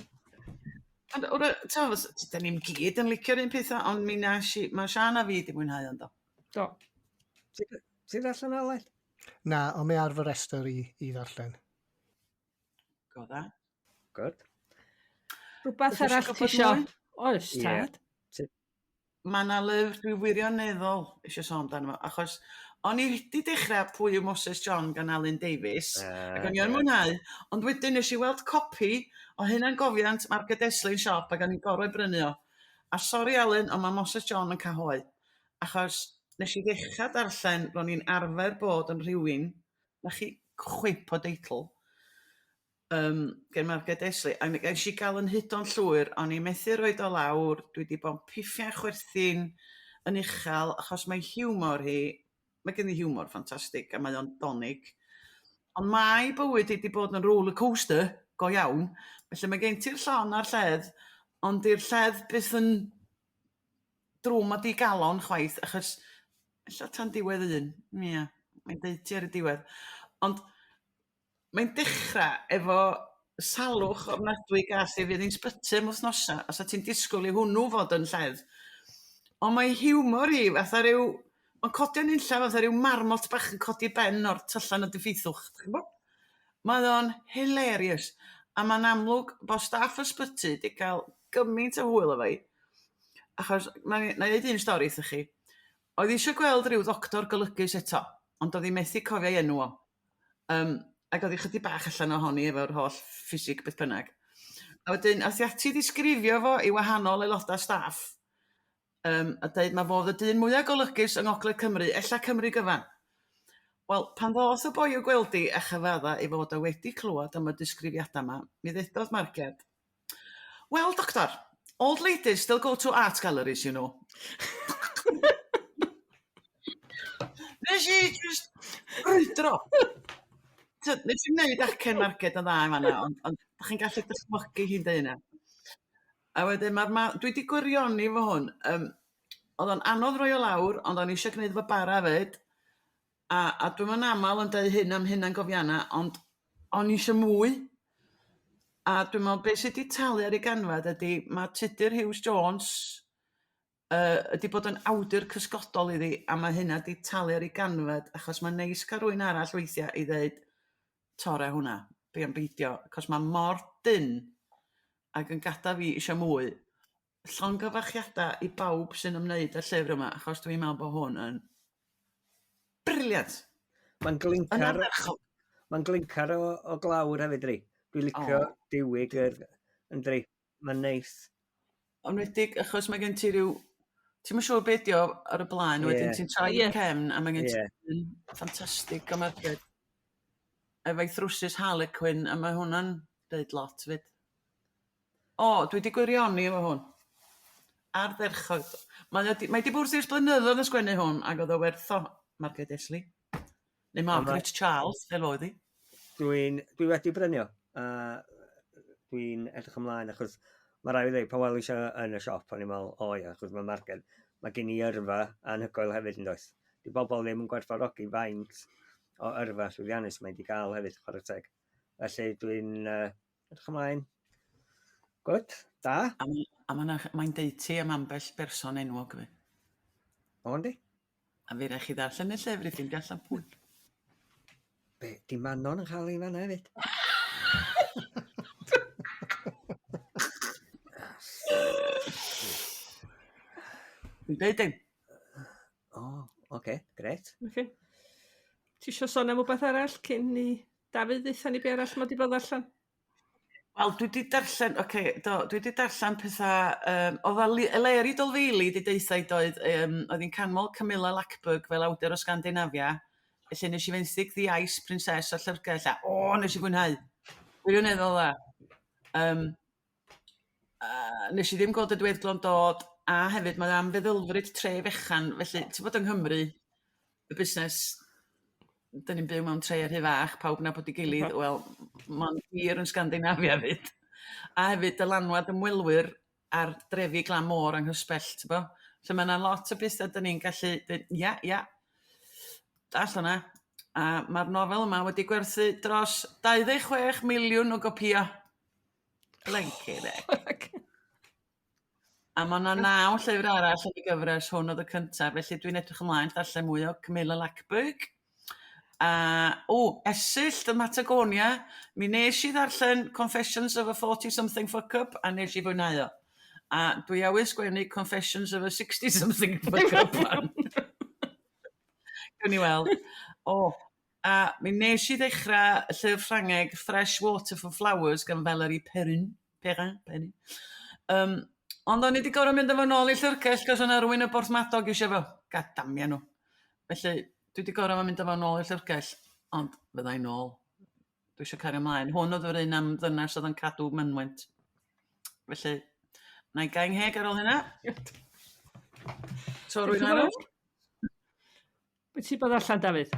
[SPEAKER 3] Ond wrach, t'o', da ni'n gyd yn licio'r un pethau, ond mi nes i, mae Siân a fi di mwynhau ond do.
[SPEAKER 1] Do.
[SPEAKER 2] Ti'n darllen Aled?
[SPEAKER 4] Na, ond mae ar fy rhestr i, i ddarllen.
[SPEAKER 3] Go dda.
[SPEAKER 2] Good.
[SPEAKER 1] Rhywbeth arall ti isio? Oes, tad.
[SPEAKER 3] Mae 'na lyfr dwi wirioneddol eisiau sôn amdano fo, achos o'n i wedi dechrau Pwy yw Moses John gan Alun Davies, ac o'n i yn mwynhau, ond wedyn nes i weld copi o hunangofiant Margaret Esslin siop ac o'n i'n gorfod brynu o. A sori Alun, ond mae Moses John yn cael hoe, achos nes i ddechrau darllen, ro'n i'n arfer bod yn rhywun, 'na chi chwip o deitl, gen Marged Esli, a mi ges i gael yn hudo'n llwyr, o'n i methu roid o lawr, dwi 'di bod yn piffian chwerthin yn uchel, achos mae hiwmor hi, mae gen i hiwmor ffantastig a mae o'n donig, ond mae bywyd hi 'di bod yn roller coaster go iawn, felly mae gen ti'r llon a'r lledd, ond 'di'r lledd byth yn drwm a digalon chwaith, achos ella tan diwedd un, ia, mae'n deud ti ar y diwedd, ond Mae'n dechrau efo salwch ofnadwy gas i fydd hi'n sbyty am wythnosau, a 'sa ti'n disgwyl i hwnnw fod yn lleddf. Ond mae hiwmor hi fatha ryw... Mae'n codi o'n unlla fatha ryw marmot bach yn codi ben o'r tyllau yn y diffeithwch, dach chi'n gwbod? Mae o'n hilarious, a mae'n amlwg bod staff y sbyty 'di cael gymaint o hwyl efo hi, achos na i wna i ddeud un stori wrthoch chi. Oedd hi isio gweld ryw ddoctor golygus eto, ond oedd hi methu cofio'i enw o. Ac oedd hi chydig bach allan ohoni efo'r holl ffisig beth bynnag. A wedyn ath hi ati i ddisgrifio fo i wahanol aelodau staff a deud ma' fo oedd y dyn mwyaf golygus yng Ngogledd Cymru, ella Cymru gyfan. Wel, pan ddoth y boi i'w gweld hi a chyfadda ei fod o wedi clywed am y disgrifiadau 'ma, mi ddedodd Marged, "Well, doctor, old ladies still go to art galleries, you know." Nes i jyst brwydro. Tyd, nes i'm neud acen Marged yn dda yn fan'na, ond ond dach chi'n gallu dychmygu hi'n deud hynna. A wedyn ma'r ma-... Dwi 'di gwirioni efo hwn. Oedd o'n anodd rhoi o lawr, ond o'n i eisiau gwneud efo bara 'fyd. A dwi'm yn aml yn deud hyn am hunangofiannau, ond o'n i eisiau mwy. A dwi'n meddwl be sy 'di talu ar ei ganfed ydy ma' Tudur Hughes Jones ydy bod yn awdur cysgodol iddi, a ma' hynna 'di talu ar ei ganfed, achos ma'n neis cael rhywun arall weithiau i ddeud torra hwnna, be am beidio, achos ma' mor dynn ac yn gadael fi eisiau mwy. Llongyfarchiadau i bawb sy'n ymwneud â'r llyfr yma, achos dwi'n meddwl bod hwn yn brilliant.
[SPEAKER 2] Mae'n
[SPEAKER 3] Yn
[SPEAKER 2] glincar,
[SPEAKER 3] ardderchog.
[SPEAKER 2] mae'n glincar o glawr hefyd, dri. Dwi'n licio diwyg yr, yn dri. Mae'n neis.
[SPEAKER 3] Ond wedig achos mae gen ti ryw... Ti'm yn siŵr be 'di o ar y blaen, wedyn ti'n troi i'r cefn a mae gen ti un ffantastig o Marged efo'i thrwsus harlequin, a mae hwnna'n deud lot 'fyd. O, dwi 'di gwirioni efo hwn. Ardderchog. Mae o 'di mae 'di bod wrthi ers blynyddoedd yn sgwennu hwn ac oedd o werth o, Margaret Esli. Neu Margaret Charles, fel oedd hi.
[SPEAKER 2] Dwi'n dwi wedi brynu o, a dwi'n edrych ymlaen achos mae rhaid i ddweud, pan welis i o yn y siop, o'n i'n meddwl, o ia, achos mae Marged, mae gen i yrfa anhygoel hefyd yn does. Di bobl ddim yn gwerthfawrogi faint o yrfa llwyddiannus mae wedi cael hefyd, chwarae teg. Felly dwi'n edrych ymlaen. Good, da.
[SPEAKER 3] A mae'n deud ti am ambell berson enwog fi.
[SPEAKER 2] O, yndi?
[SPEAKER 3] A fi rai chi ddarllen y llyfr i ffeindio allan pwy.
[SPEAKER 2] Be, di Manon yn cael ei fanna hefyd?
[SPEAKER 3] Dwi'n deud dim.
[SPEAKER 2] O, oce, okay, gret.
[SPEAKER 1] Okay. Ti isio sôn am wbeth arall cyn i Dafydd ddeutha ni be arall mae 'di bod ddarllen?
[SPEAKER 3] Wel, dwi 'di darllen, oce, do, dwi 'di darllen pethau, oedd Eleri Dolfeili 'di deutha i doedd, oedd hi'n canmol Camilla Läckberg fel awdur o Sgandinafia, felly nes i fenthyg The Ice Princess o'r llyfrgell a o, nes i fwynhau. Wirioneddol dda. Nes i ddim gweld y diweddglo'n dod, a hefyd mae o am feddylfryd tre fechan, felly ti'n bod yng Nghymru, y busnes, dyn ni'n byw mewn tre rhy fach, pawb nabod ei gilydd, wel, mae'n wir yn Sgandinafia 'fyd. A hefyd dylanwad ymwelwyr ar drefi glan môr anghysbell, ti'n bo? Lle mae 'na lot o bethau dyn ni'n gallu deud, ia, ia, dall hwnna. A mae'r nofel yma wedi gwerthu dros 26 miliwn o gopïau. Blinking heck. A ma' 'na naw llyfr arall yn y gyfres, hwn oedd y cyntaf, felly dwi'n edrych ymlaen darllen mwy o Camilla Läckberg. A, o, Esyllt ym Mhatagonia, mi nes i ddarllen Confessions of a 40-something fuck-up a nes i fwynhau o. A dwi awydd sgwennu Confessions of a 60-something fuck up man. Gawn ni weld. O, a mi nes i ddechrau y llyfr Ffrangeg Fresh Water for Flowers gan Valerie Perrin. Perrin, Perrin. Um, ond o'n i wedi gorfod mynd â fo nôl i'r llyfrgell cos o'na rywun y Borthmadog eisiau fo. God damia nhw. Felly, dwi wedi gorfod mynd â fo nôl i'r llyfrgell, ond fydda i nôl. Dwi eisiau cario ymlaen. Hwn oedd yr un am ddynas oedd yn cadw mynwent. Felly, na i gau 'ngheg ar ôl hynna. So, rwy'n arall?
[SPEAKER 1] Be ti bod allan, Dafydd?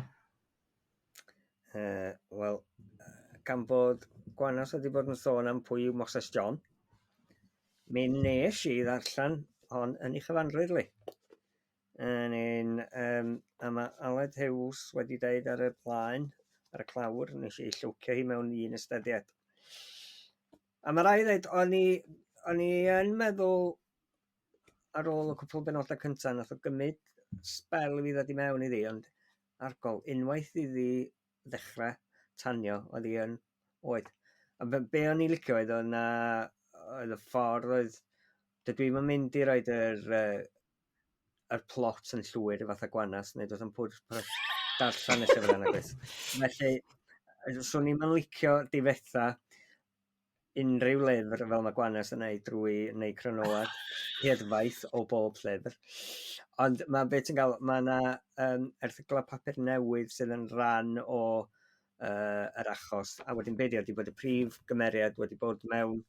[SPEAKER 2] Wel, gan bod Gwanas wedi bod yn sôn am pwy yw Moses John, mi nes i ddarllen hon yn ei chyfanrwydd li. Yn un, um, a mae Aled Hughes wedi deud ar y blaen, ar y clawr, nes i llwcio hi mewn un ystediad. A mae rai dweud, o'n i, o'n i yn meddwl ar ôl y cwpl o benodau cyntaf, nath o gymryd sbel i fi ddod i mewn iddi, ond argol, unwaith iddi ddechrau tanio, oedd hi yn oed. A be, be o'n i'n licio oedd oedd na, oedd y ffordd oedd, dydw i'm yn mynd i roed yr, yr plot yn llwyr i fatha Gwanas, neu doedd yn pwrpas darllen y llyfr yna, gwrs. Felly, swn i'm yn licio difetha unrhyw lyfr fel mae Gwanas yn neud drwy wneud cronoad hirfaith o bob llyfr. Ond mae beth ti'n gael, mae yna um, erthyglau papur newydd sydd yn rhan o uh, yr achos, a wedyn be di, bod y prif gymeriad wedi bod mewn,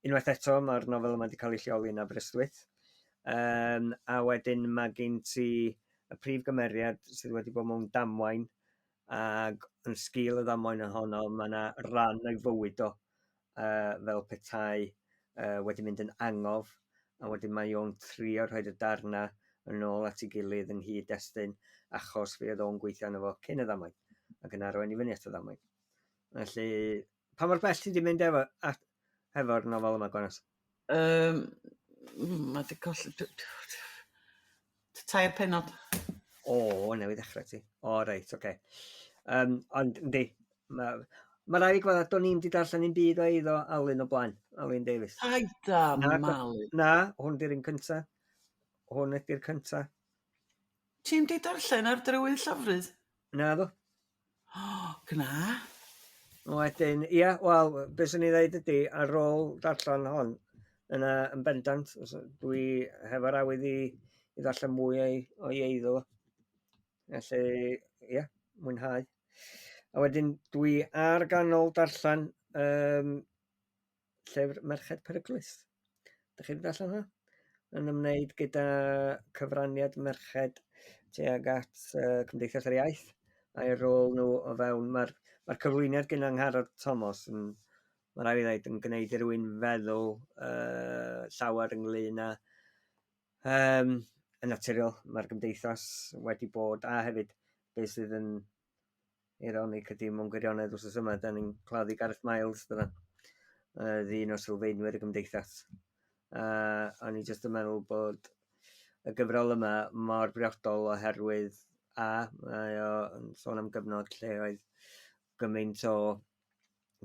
[SPEAKER 2] unwaith eto, mae'r nofel yma wedi cael ei lleoli yn Aberystwyth, um, a wedyn mae gen ti y prif gymeriad sydd wedi bod mewn damwain, ac yn sgil y ddamwain ohono, mae yna ran o'i fywyd o uh, fel petai uh, wedi mynd yn angof, a wedyn mae o'n trio rhoi y darna yn ôl at ei gilydd yng nghyd-destun achos fe oedd o'n gweithio arno fo cyn y ddamwain, ac yn arwain i fyny at y ddamwain. Felly, pa mor bell ti wedi mynd efo, at, hefo'r nofel yma, Gwanas?
[SPEAKER 3] Um, mae di colli... Tair penod.
[SPEAKER 2] O, newydd ddechrau ti. O, reit, oce. Okay. Um, ond, yndi, mae ma rhaid i gweld, do'n i'm di darllen un byd o eiddo Alun o blaen, Alun Davies.
[SPEAKER 3] Paid â malu.
[SPEAKER 2] Na, hwn di'r un cynta. Hwn ydi'r cynta.
[SPEAKER 3] Ti'm di darllen ar drywydd llofrudd?
[SPEAKER 2] Na ddo.
[SPEAKER 3] O, gna.
[SPEAKER 2] Wedyn, ia, wel, beth swn i ddeud ydy, ar ôl darllen hon, yna yn bendant, dwi hefo'r awydd i, i ddarllen mwy o'i, o'i eiddo. Felly, ia, mwynhau. A wedyn, dwi ar ganol darllen um, llyfr Merched Peryglus. Dych chi wedi darllen hwnna? Yn ymwneud gyda cyfraniad merched tuag at uh, Cymdeithas yr Iaith a'i rôl nhw o fewn. Mae'r mae cyflwyniad gen Angharad Thomas yn, mae rhaid i ddweud, yn gwneud i rywun feddwl uh, llawer ynglyn â um, yn naturiol, mae'r gymdeithas wedi bod, a hefyd beth sydd yn eironig ydy mewn gwirionedd wrth yma, da ni'n claddu Gareth Miles, dyna. Uh, un o sylfaenwyr y gymdeithas. Uh, o'n i jyst yn meddwl bod y gyfrol yma mor briodol oherwydd a, mae o yn sôn am gyfnod lle oedd gymaint o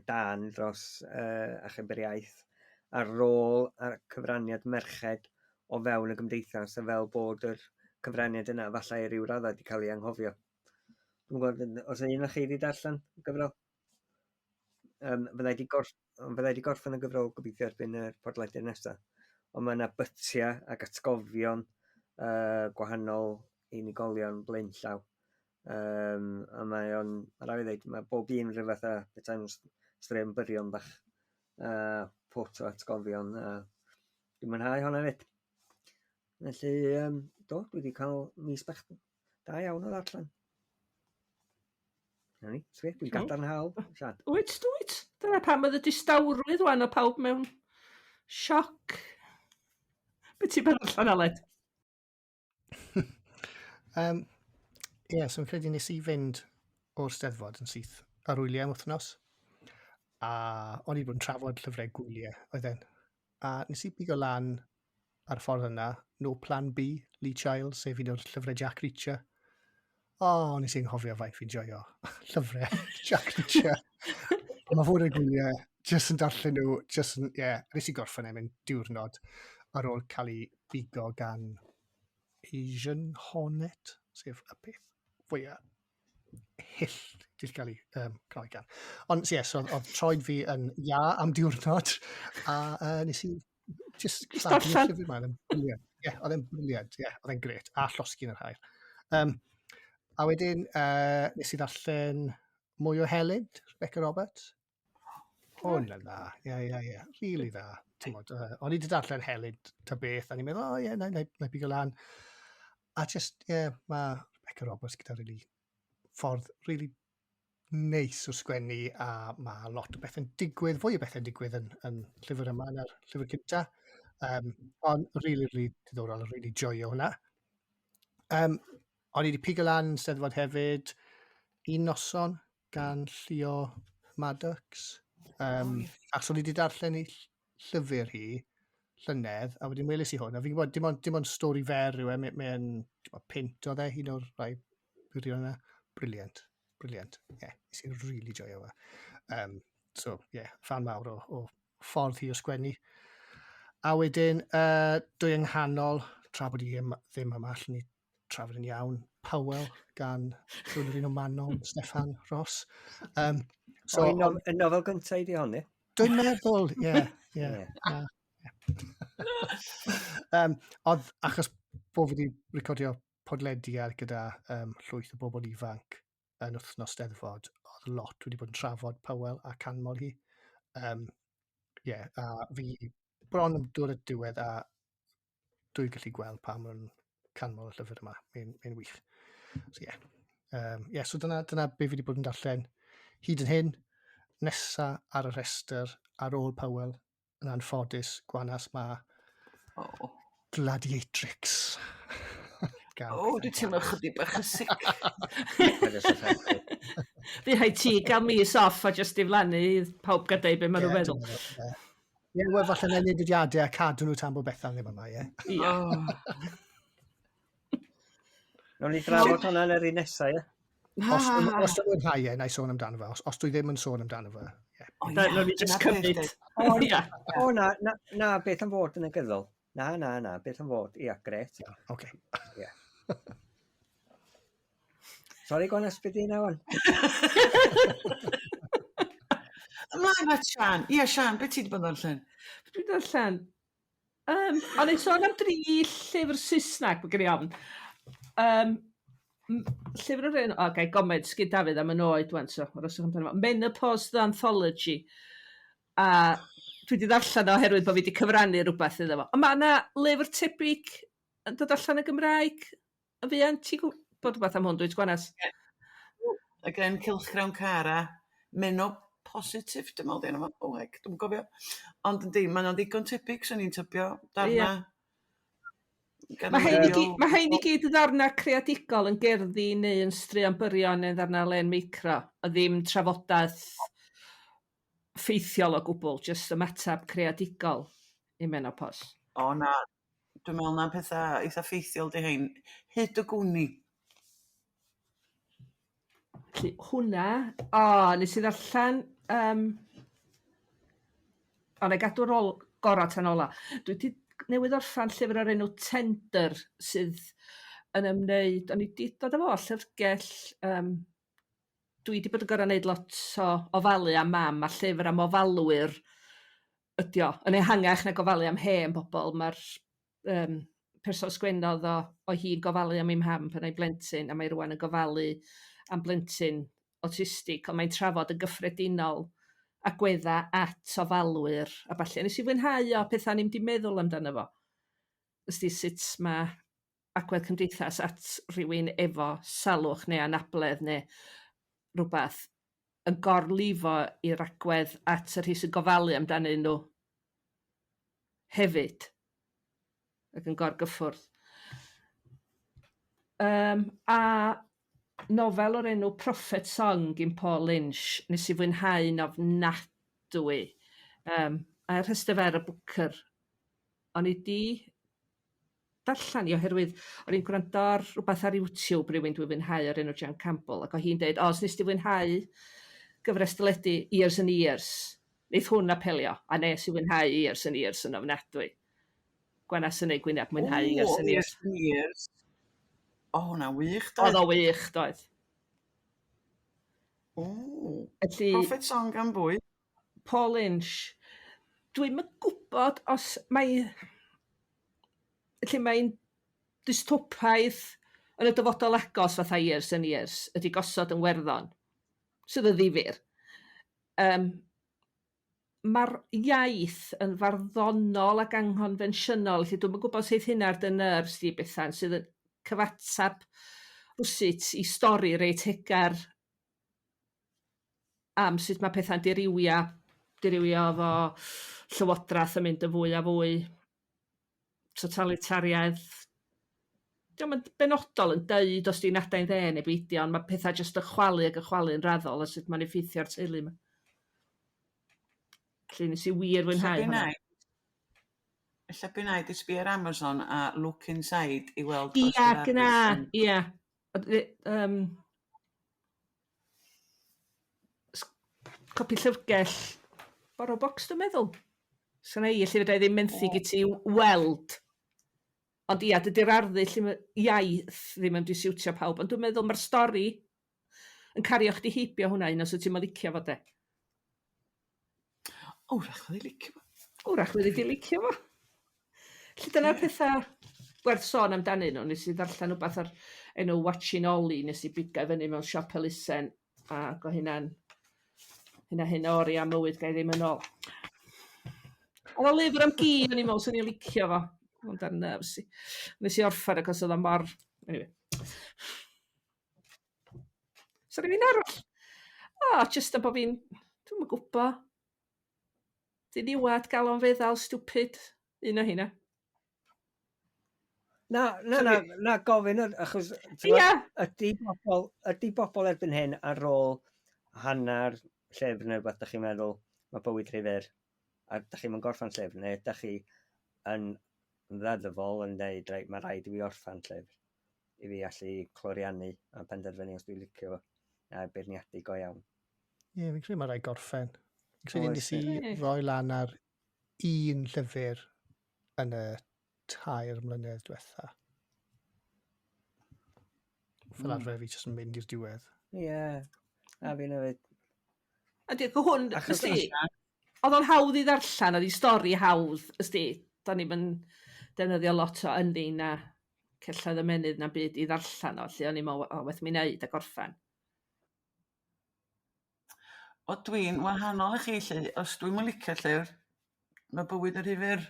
[SPEAKER 2] dan dros uh, achub yr iaith a'r rôl a'r cyfraniad merched o fewn y gymdeithas a fel bod yr cyfraniad yna falle i ryw raddau wedi cael ei anghofio. Dwi'n gwybod, os un o chi wedi darllen y gyfrol? Um, fyddai wedi gorff, fyddai wedi gorffen y gyfrol gobeithio erbyn y podlediad nesaf. Ond mae yna bytiau ac atgofion uh, gwahanol unigolion blaenllaw. Um, a mae o'n, mae rhaid i ddweud, mae bob un rhyw fath o petai'n straeon byrion bach, uh, pot o atgofion, a dwi'n mwynhau hwnna hefyd. Felly, um, do, dwi wedi cael mis bach da iawn o ddarllen. Na ni, sgwe, dwi'n gadarnhaol, Sian.
[SPEAKER 1] Wyt, dwyt. Dyna pam oedd y distawrwydd wan o pawb mewn sioc. Be ti'n bod allan, Aled?
[SPEAKER 4] um, Ie, yeah, so yn credu nes i fynd o'r Steddfod yn syth ar wyliau am wythnos. A o'n i wedi bod yn trafod llyfrau gwyliau oedd e'n. A nes i bigo lan ar y ffordd yna, No Plan B, Lee Child, sef un o'r llyfrau Jack Reacher. O, oh, nes i'n nghofio faint fi'n joio llyfrau Jack Reacher. Mae fod yn gwyliau, jyst yn darllen nhw, jyst yn, ie, yeah, nes i gorffen e mewn diwrnod. ar ôl cael ei bigo gan Asian Hornet, sef y peth fwyaf hyll ti'n cael ei cnoi gan. Ond yes, oedd, oedd troed fi yn ia am diwrnod, a nes i just
[SPEAKER 1] darllen.
[SPEAKER 4] Llyfr yma, oedd e'n brilliant. Ie, oedd e'n brilliant, ie, oedd e'n gret, a llosgi yn yr haul. A wedyn, nes i ddarllen mwy o Helynt, Rebecca Roberts. Hwn yn dda, ie, ie, ie, really dda. Ti'n o'n i wedi darllen Helynt ta beth, a ni'n meddwl, o ie, na, na, na bigo lan. A just, ie, yeah, mae Rebecca Roberts gyda really ffordd really neis o sgwennu a mae lot o bethau'n digwydd, fwy o bethau'n digwydd yn llyfr yma na'r llyfr cynta. Ond really, really diddorol, really joio hwnna. O'n i wedi pigo lan Steddfod hefyd, Un Noson gan Llio Maddox. Achos o'n i wedi darllen ei llyfr hi llynedd, a wedyn weles i hwn, a fi'n gwybod, dim ond stori fer yw e, mae'n pint oedd e, un o'r rhai byrion yna. Brilliant, brilliant. Ie, yeah, nes i really joio fe. So, ie, yeah, fan mawr o ffordd hi o sgwennu. A wedyn, dwy yng nghanol, tra bod i ddim yma, allwn ni trafod yn iawn, Powell gan rhywun o'r un o Manon, Steffan Ross.
[SPEAKER 2] So, o, y nofel gyntaf i di honni?
[SPEAKER 4] Dwi'n meddwl, ie. Ie. Oedd, achos bod fi wedi recordio podlediad gyda llwyth o bobl ifanc yn wythnos Steddfod, oedd lot wedi bod yn trafod Powell a canmol hi. Yeah, a fi bron yn dod at diwedd a dwi'n gallu gweld pam maen nhw'n canmol y llyfr yma. Mae'n wych. So ie. Yeah. Yeah, so dyna be fi wedi bod yn darllen hyd yn hyn. Nesa ar y rhestr ar ôl Powell, yn anffodus, Gwanas, ma
[SPEAKER 3] Oh.
[SPEAKER 4] Gladiatrix.
[SPEAKER 3] O, oh, dwi'n teimlo chydig bach yn sick.
[SPEAKER 1] Fi rhaid ti gael mis off a just diflannu i pawb gael deud be maen nhw'n feddwl.
[SPEAKER 4] Ie, wel, falle na i wneud dyddiadau a cadw nhw tan bod Bethan ddim yma, ie.
[SPEAKER 1] Ie.
[SPEAKER 3] Oh.
[SPEAKER 2] Nawn ni drafod hwnna yn yr un nesaf, ie?
[SPEAKER 4] Os dwi'n mwynhau e, na i sôn amdano fe. Os dwi ddim yn sôn amdano fe, ie.
[SPEAKER 3] O,
[SPEAKER 1] Na,
[SPEAKER 3] ia,
[SPEAKER 1] nawn ni just
[SPEAKER 3] dyna beth,
[SPEAKER 1] cymryd.
[SPEAKER 3] deud.
[SPEAKER 1] Ia.
[SPEAKER 2] O, na, na, na, beth am fod yn negyddol. Na, na, na, beth am fod. Ia, gret.
[SPEAKER 4] Oce.
[SPEAKER 2] Sori, Gwanas, beth di na wan?
[SPEAKER 3] Ymlaen at Sian. Ia, Sian, beth ti wedi bod yn darllen?
[SPEAKER 1] Dwi'n darllen. O'n i'n sôn am dri llyfr Saesneg, mae gen i ofn. Llyfr o'r enw, o, gai gomed sgyn Dafydd am yn oed wan, so, arhoswch amdano fo. Menopause The Anthology. A dwi wedi ddarllen o oherwydd bod fi wedi cyfrannu rhywbeth iddo fo. Ond mae yna lyfr tebyg yn dod allan y Gymraeg yn fuan. Ti'n gwybod rhywbeth am hwn, dwyt, Gwanas?
[SPEAKER 3] Again, Cylchgrawn Cara, Menopositif, dwi'n meddwl, di enw fo. O, heck, dwi'n gofio. Ond yndi, mae'n ddigon tebyg, swn i'n tybio, darna. Gan
[SPEAKER 1] Mae hein i
[SPEAKER 3] amrywiol-
[SPEAKER 1] gyd, mae hein i gyd yn ddarna creadigol yn gerddi neu yn straeon byrion neu'n ddarna len meicro, a ddim trafodaeth ffeithiol o gwbl, jyst ymateb creadigol i menopause.
[SPEAKER 3] O na, dwi'n meddwl na pethau eitha ffeithiol di hein. Hyd y gwni.
[SPEAKER 1] Felly hwnna, o, nes i ddarllen, o, na i gadw'r ôl gorau tan ola. Dwi wedi newydd orffan llyfr o'r enw Tender sydd yn ymwneud, o'n i wedi dod â fo o'r llyfrgell, dwi wedi bod yn gorau wneud lot o ofalu am mam a llyfr am ofalwyr ydi o, yn ehangach na gofalu am hen bobl. Mae'r person sgwennodd o hi'n gofalu am ei mham pan oedd blentyn, a mae rwan yn gofalu am blentyn autistig, ond mae'n trafod yn gyffredinol agwedda at ofalwyr a ballu. A nes i fwynhau o pethau ni'm di meddwl amdano fo. Ysdi sut mae agwedd cymdeithas at rhywun efo salwch neu anabledd neu rhywbeth yn gorlifo i'r agwedd at y rhai sy'n gofalu amdanyn nhw hefyd ac yn gorgyffwrdd. A nofel o'r enw Prophet Song gyn Paul Lynch, nes i fwynhau'n ofnadwy. A rhestr fer y Booker. O'n i di darllen i oherwydd o'n i'n gwrando ar rhywbeth ar YouTube rhywun dwi'n fwynhau o'r enw Jan Campbell ac o hi'n deud, o, os nes di fwynhau gyfres deledu Years and Years, neith hwn apelio, a nes i fwynhau Years and Years yn ofnadwy. Gwanas yn ei gwyneb mwynhau Years and Years.
[SPEAKER 3] Years. O, hwnna wych,
[SPEAKER 1] doedd? Oedd o wych, doedd.
[SPEAKER 3] O, Felly, Prophet Song gan bwy?
[SPEAKER 1] Paul Lynch. Dwi'm yn gwybod os mae... Felly mae'n dystopaidd yn y dyfodol agos fatha Years and Years ydy gosod yn Werddon, sydd yn ddifyr. Um, Mae'r iaith yn farddonol ac anghonfensiynol, felly dwi'm yn gwybod sut hynna ar dy nerves di, Bethan, sydd yn cyfateb rywsut i stori reit hegar am sut mae pethau'n dirywio, dirywio efo llywodraeth yn mynd yn fwy a fwy totalitariaidd. Dio'm yn benodol yn deud os 'di'n adain dde neu beidio, ond mae pethau jyst yn chwalu ac yn chwalu'n raddol a sut mae'n effeithio ar teulu 'ma. Felly nes i wir fwynhau hwnna.
[SPEAKER 3] Ella by naid i sbio ar Amazon a look inside i weld
[SPEAKER 1] os Ia, gna, ia. Um, copi llyfrgell Borrow Box dwi'n meddwl. Sgynna i, lle fedra i ddim menthyg i ti weld. Ond ia, dydy'r arddull ddim, iaith ddim yn disiwtio pawb, ond dwi'n meddwl mae'r stori yn cario chdi heibio hwnna un os wyt ti'n licio fo de.
[SPEAKER 3] O, wrach fyddi licio fo.
[SPEAKER 1] Wrach fyddi di licio fo. Felly dyna'r pethau werth sôn amdanyn nhw. Nes i ddarllen rhywbeth ar enw Watching Ollie, nes i bigo fyny mewn siop elusen, ac o hynna'n hynna hyn o oriau mywyd ga i ddim yn ôl. Oedd o lyfr am gi, o'n i'n meddwl swn i'n licio fo. Ond ar nerves i. Nes i orffen achos oedd o mor... Anyway. So rhywun arall? O, oh, jyst am bod fi'n... Dwi'm yn gwybod. Diniwad, galon feddal, stupid. Un o hynna.
[SPEAKER 2] Na, na, na, na, gofyn, achos
[SPEAKER 1] Ia.
[SPEAKER 2] Ydy bobl, ydy bobl erbyn hyn ar ôl hanner llyfr neu rhywbeth, da chi'n meddwl, mae bywyd rhy fyr, a da chi'n mynd gorffan llyfr, neu ydych chi yn ddeddfol yn dweud, reit, mae rhaid i fi orffan llyfr, i fi allu cloriannu a penderfynu os dwi'n licio fo, a beirniadu go iawn.
[SPEAKER 4] Ie, yeah, fi'n credu mae rhaid gorffen. Fi'n credu nes i roi lan ar un llyfr yn y 3 mlynedd diwetha. Fel arfer fi jyst yn mynd i'r diwedd.
[SPEAKER 2] Ie, yeah, a fi'n hefyd.
[SPEAKER 1] A di, hwn, ysdi, oedd o'n hawdd i ddarllen, oedd i stori hawdd, ysdi, da ni'n mynd defnyddio lot o ynni na celloedd ymennydd na byd i ddarllen o, lle o'n i'n meddwl, o, werth mi wneud a gorffen.
[SPEAKER 3] O dwi'n wahanol i chi 'lly, os dwi'm yn licio llyfr, mae bywyd yn rhy fyr.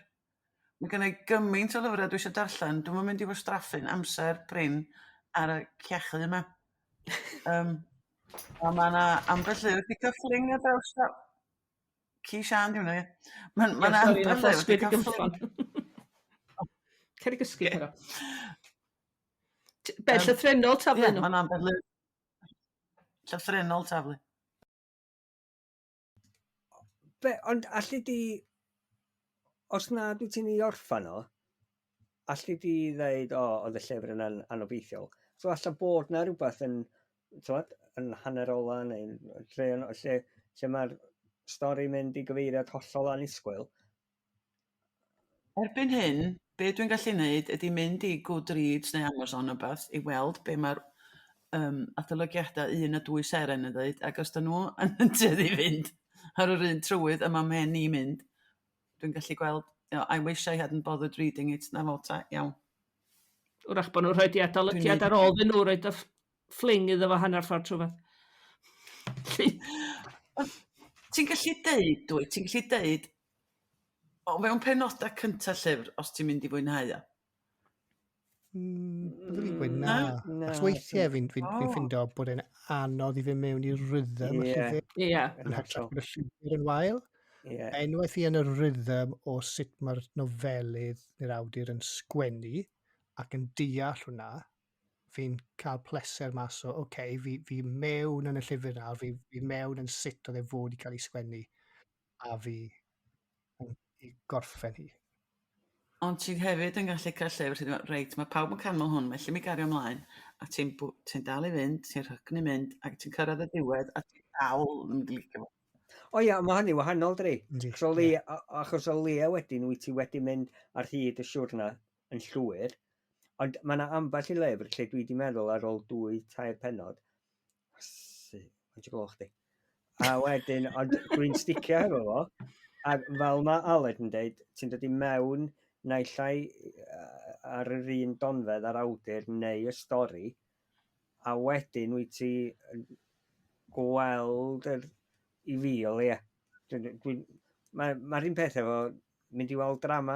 [SPEAKER 3] Mae gen i gymaint o lyfrau dwi eisiau darllen, dwi'm yn mynd i wastraffu'n amser prin ar y ciachu yma. Um, a mae yna ambell lyfr wedi cael ffling ar draws Ci Siân di hwnna, ie. Mae ma 'na
[SPEAKER 1] ambell lyfr wedi cael ffling. Cer i gysgu, Pero. Be, llythrennol taflu nhw?
[SPEAKER 3] Ie, mae'n ambell lyfr. Llythrennol taflu.
[SPEAKER 2] Be, ond allu di, os na dwi ti'n ei orffan o, allu di ddeud, o, oedd y llyfr yna'n anobeithiol. So alla bod na rhywbeth yn, t'mod, yn hanner ola neu lle, lle, lle mae'r stori mynd i gyfeiriad hollol annisgwyl.
[SPEAKER 3] Erbyn hyn, be dwi'n gallu neud ydy mynd i Goodreads neu Amazon neu wbath i weld be mae'r um, adolygiadau 1 a 2 seren yn dweud, ac os dyn nhw yn tueddu i fynd ar yr un trywydd y mae mhen i'n mynd, dwi'n gallu gweld, you know, I wish I hadn't bothered reading it, na fo ta, iawn.
[SPEAKER 1] Wrach bod nhw'n rhoi di adolygiad ar ôl iddyn nhw roed y ffling iddo fo hanner ffordd trwy fath.
[SPEAKER 3] Ti'n gallu deud, dwi, ti'n gallu deud, o fewn penodau cyntaf llyfr, os ti'n mynd i fwynhau o.
[SPEAKER 4] Byddwn i'n gweud na. Na. Achos weithiau fi'n fi, fi ffindo bod e'n anodd i fynd mewn i'r rhythm y llyfr.
[SPEAKER 1] Ie.
[SPEAKER 4] Yn hytrach bod y llyfr yn wael. Yeah. Unwaith i yn y rhythm o sut mae'r nofelydd neu'r awdur yn sgwennu ac yn deall hwnna, fi'n cael pleser mas o, oce, okay, fi, fi mewn yn y llyfr nawr, fi, fi mewn yn sut oedd e fod i cael ei sgwennu, a fi yn i gorffen hi.
[SPEAKER 3] Ond ti hefyd yn gallu cael llyfr sydd yn reit, mae pawb yn canmol hwn, felly mi gario ymlaen, a ti'n ti dal i fynd, ti'n rhygnu mynd, ac ti'n cyrraedd y diwedd, a ti'n dal yn mynd i licio fo.
[SPEAKER 2] O ia, mae hynny wahanol, dri.
[SPEAKER 4] Yndi,
[SPEAKER 2] Achos o leia, achos o leia wedyn wyt ti wedi mynd ar hyd y siwrna yn llwyr, ond mae yna ambell i lyfr lle dwi wedi meddwl ar ôl dwy, tair pennod, Iesu, faint o gloch di? A wedyn, ond dwi'n sticio hefo fo, a fel mae Aled yn deud, ti'n dod i mewn naill ai ar yr un donfedd ar awdur neu y stori, a wedyn wyt ti yn gweld yr, i fi o leia. Dwi'n, dwi, mae'r ma un peth efo mynd i weld drama.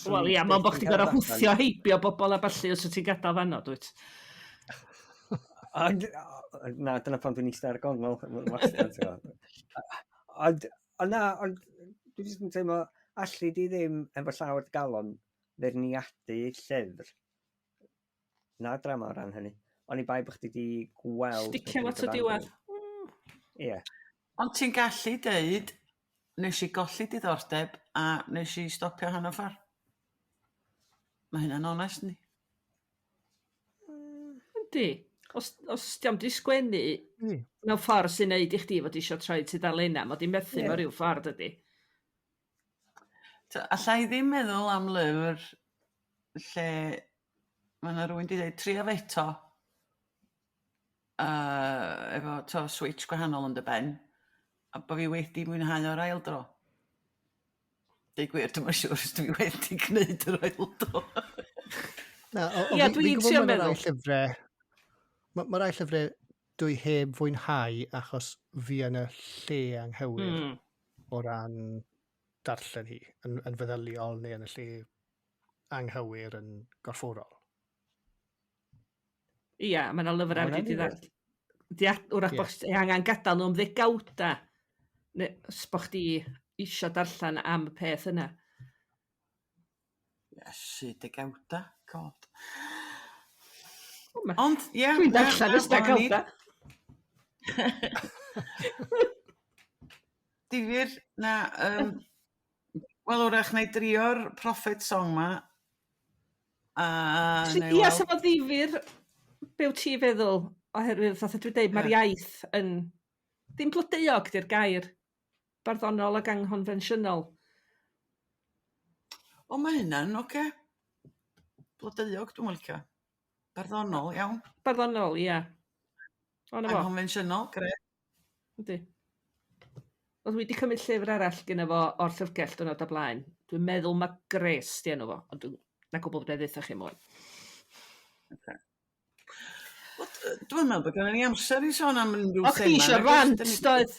[SPEAKER 1] Wel ia, mae'n bod chdi gorau hwthio heibio bobl a ballu os wyt ti'n gadael fanno, dwyt?
[SPEAKER 2] Ond, na, dyna pam dwi'n eistedd ar y gornel, wastad, ti'n gwbod. Ond, ond na, ond dwi jyst yn teimlo, alli di ddim efo llaw ar dy galon feirniadu llyfr na drama o ran hynny. Oni bai bod chdi 'di gweld...
[SPEAKER 1] Sticio fo at y diwedd.
[SPEAKER 2] Ie.
[SPEAKER 3] Ond ti'n gallu deud, nes i golli diddordeb a nes i stopio hanner ffordd. Mae hynna'n onest, ni.
[SPEAKER 1] Yndi. Os, os di o'm di sgwennu mewn ffordd sy'n neud i chdi fod eisiau troi tudalennau, mae di methu yeah. mewn rhyw ffordd ydy.
[SPEAKER 3] Alla i ddim meddwl am lyfr lle mae 'na rywun 'di deud tria fo eto efo t'o' switsh gwahanol yn dy ben a bo' fi wedi mwynhau o'r ail dro. Deud gwir dwi'm yn siŵr os dwi wedi gneud yr ail dro.
[SPEAKER 4] Na, o, o,
[SPEAKER 1] Ie,
[SPEAKER 4] fi-
[SPEAKER 1] dwi'n
[SPEAKER 4] fi'n gwybod
[SPEAKER 1] trio
[SPEAKER 4] ma' 'na rai
[SPEAKER 1] meddwl.
[SPEAKER 4] llyfrau, mae ma rai llyfrau dwi heb fwynhau achos fi yn y lle anghywir o ran darllen hi, yn, yn feddyliol neu yn y lle anghywir yn gorfforol.
[SPEAKER 1] Ia, mae yna lyfrau
[SPEAKER 2] Ma'
[SPEAKER 1] wedi
[SPEAKER 2] hwnna'n
[SPEAKER 1] di ddar... Di wrach
[SPEAKER 4] Ie.
[SPEAKER 1] bod chdi angen gadael nhw am ddegawda, neu os bod chdi isio darllen am y peth yna.
[SPEAKER 3] Iesu, degawda, God.
[SPEAKER 1] O, ma-
[SPEAKER 3] Ond, ie.
[SPEAKER 1] Dwi'n
[SPEAKER 3] na,
[SPEAKER 1] darllen
[SPEAKER 3] na,
[SPEAKER 1] ys
[SPEAKER 3] wel, o'n i-
[SPEAKER 1] degawda.
[SPEAKER 3] Difyr, na, wel, wrach na i drio'r Prophet Song ma. A
[SPEAKER 1] Ia,
[SPEAKER 3] na i weld.
[SPEAKER 1] sa fo ddifyr, be wyt ti feddwl? Oherwydd, fatha dwi'n deud, mae'r
[SPEAKER 3] Ie.
[SPEAKER 1] iaith yn... Ddim blodeuog di'r gair barddonol ac anghonfensiynol.
[SPEAKER 3] O, mae hynna'n oce. Blodeuog, dwi'n licio. Barddonol, iawn.
[SPEAKER 1] Barddonol, ia. O, na fo.
[SPEAKER 3] Anghonfensiynol, gre.
[SPEAKER 1] Yndi. Ond dwi wedi cymryd llyfr arall gyda fo o'r llyfrgell diwrnod o blaen. Dwi'n meddwl mae Grace di enw fo, ond dwi'n na gwybod beth ddeutha chi mwy.
[SPEAKER 3] Wel, dwi'n meddwl bod gennym ni amser i sôn am unrhyw
[SPEAKER 1] O, chdi
[SPEAKER 3] thema,
[SPEAKER 1] eisiau
[SPEAKER 3] nag oes?
[SPEAKER 1] rant,
[SPEAKER 3] Dan ni-
[SPEAKER 1] doedd?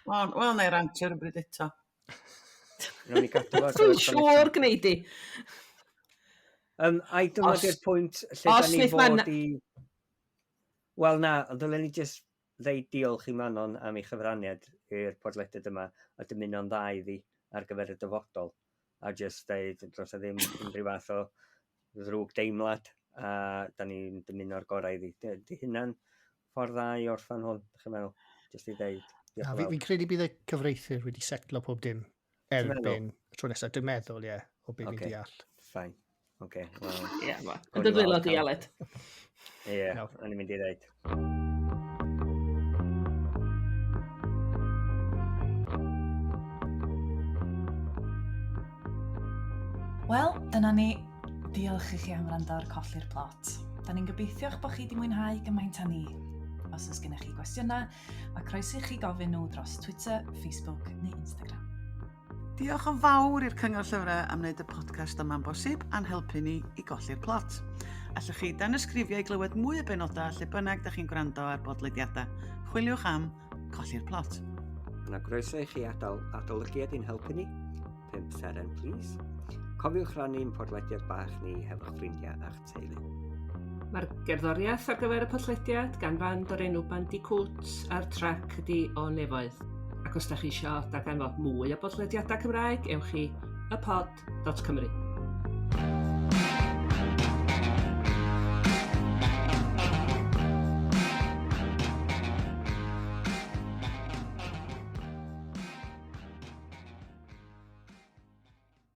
[SPEAKER 3] Wel, wel, na i rantio rhywbryd eto.
[SPEAKER 2] Nawn ni gadw fo.
[SPEAKER 1] Dwi'n siŵr gwneud di.
[SPEAKER 2] Ai dyma
[SPEAKER 1] Os-
[SPEAKER 2] di'r pwynt lle
[SPEAKER 1] os
[SPEAKER 2] da ni
[SPEAKER 1] wneith Man-
[SPEAKER 2] fod i... Wel na, ond dylen ni jyst ddeud diolch i Manon am ei chyfraniad i'r podlediad yma a dymuno'n dda iddi ar gyfer y dyfodol. A jyst deud dros a ddim unrhyw fath o ddrwg deimlad a da ni'n dymuno'r gorau iddi. Di hynna'n ffordd dda i orffan hwn, dych chi'n meddwl? Jyst i ddeud. Diolch
[SPEAKER 4] Na,
[SPEAKER 2] yn
[SPEAKER 4] fi'n
[SPEAKER 2] fawr.
[SPEAKER 4] fi credu bydd y cyfreithwyr wedi setlo pob dim
[SPEAKER 2] Ti'n meddwl?
[SPEAKER 4] erbyn y tro nesaf. Dwi'n meddwl, ie, o be fi'n
[SPEAKER 2] Ocê.
[SPEAKER 4] deall.
[SPEAKER 2] Fine. Oce, wel,
[SPEAKER 1] Ie, ma.
[SPEAKER 2] Gawn
[SPEAKER 1] Yn dy
[SPEAKER 2] ni
[SPEAKER 1] ddwylo
[SPEAKER 2] weld
[SPEAKER 1] di,
[SPEAKER 2] cael.
[SPEAKER 1] Aled.
[SPEAKER 2] ie,
[SPEAKER 4] Iawn.
[SPEAKER 2] o'n i'n mynd i ddeud.
[SPEAKER 5] Wel, dyna ni. Diolch i chi am wrando ar Colli'r Plot. Da ni'n gobeithio'ch bod chi wedi mwynhau gymaint â ni. Os oes gennych chi gwestiynau, mae croeso i chi gofyn nhw dros Twitter, Facebook neu Instagram.
[SPEAKER 3] Diolch yn fawr i'r Cyngor Llyfrau am wneud y podcast yma'n bosib a'n helpu ni i golli'r plot. Allwch chi danysgrifio i glywed mwy o benodau lle bynnag da chi'n gwrando ar bodlediadau. Chwiliwch am Colli'r Plot.
[SPEAKER 2] Yna groeso i chi adael adolygiad i'n helpu ni. 5 seren, please. Cofiwch rannu'n podlediad bach ni hefo'ch ffrindiau a'ch teulu.
[SPEAKER 1] Mae'r gerddoriaeth ar gyfer y podlediad gan fand o'r enw Bandicoot a'r trac ydi O Nefoedd. Ac os da chi isio darganfod mwy o bodlediadau Cymraeg, ewch i ypod.cymru.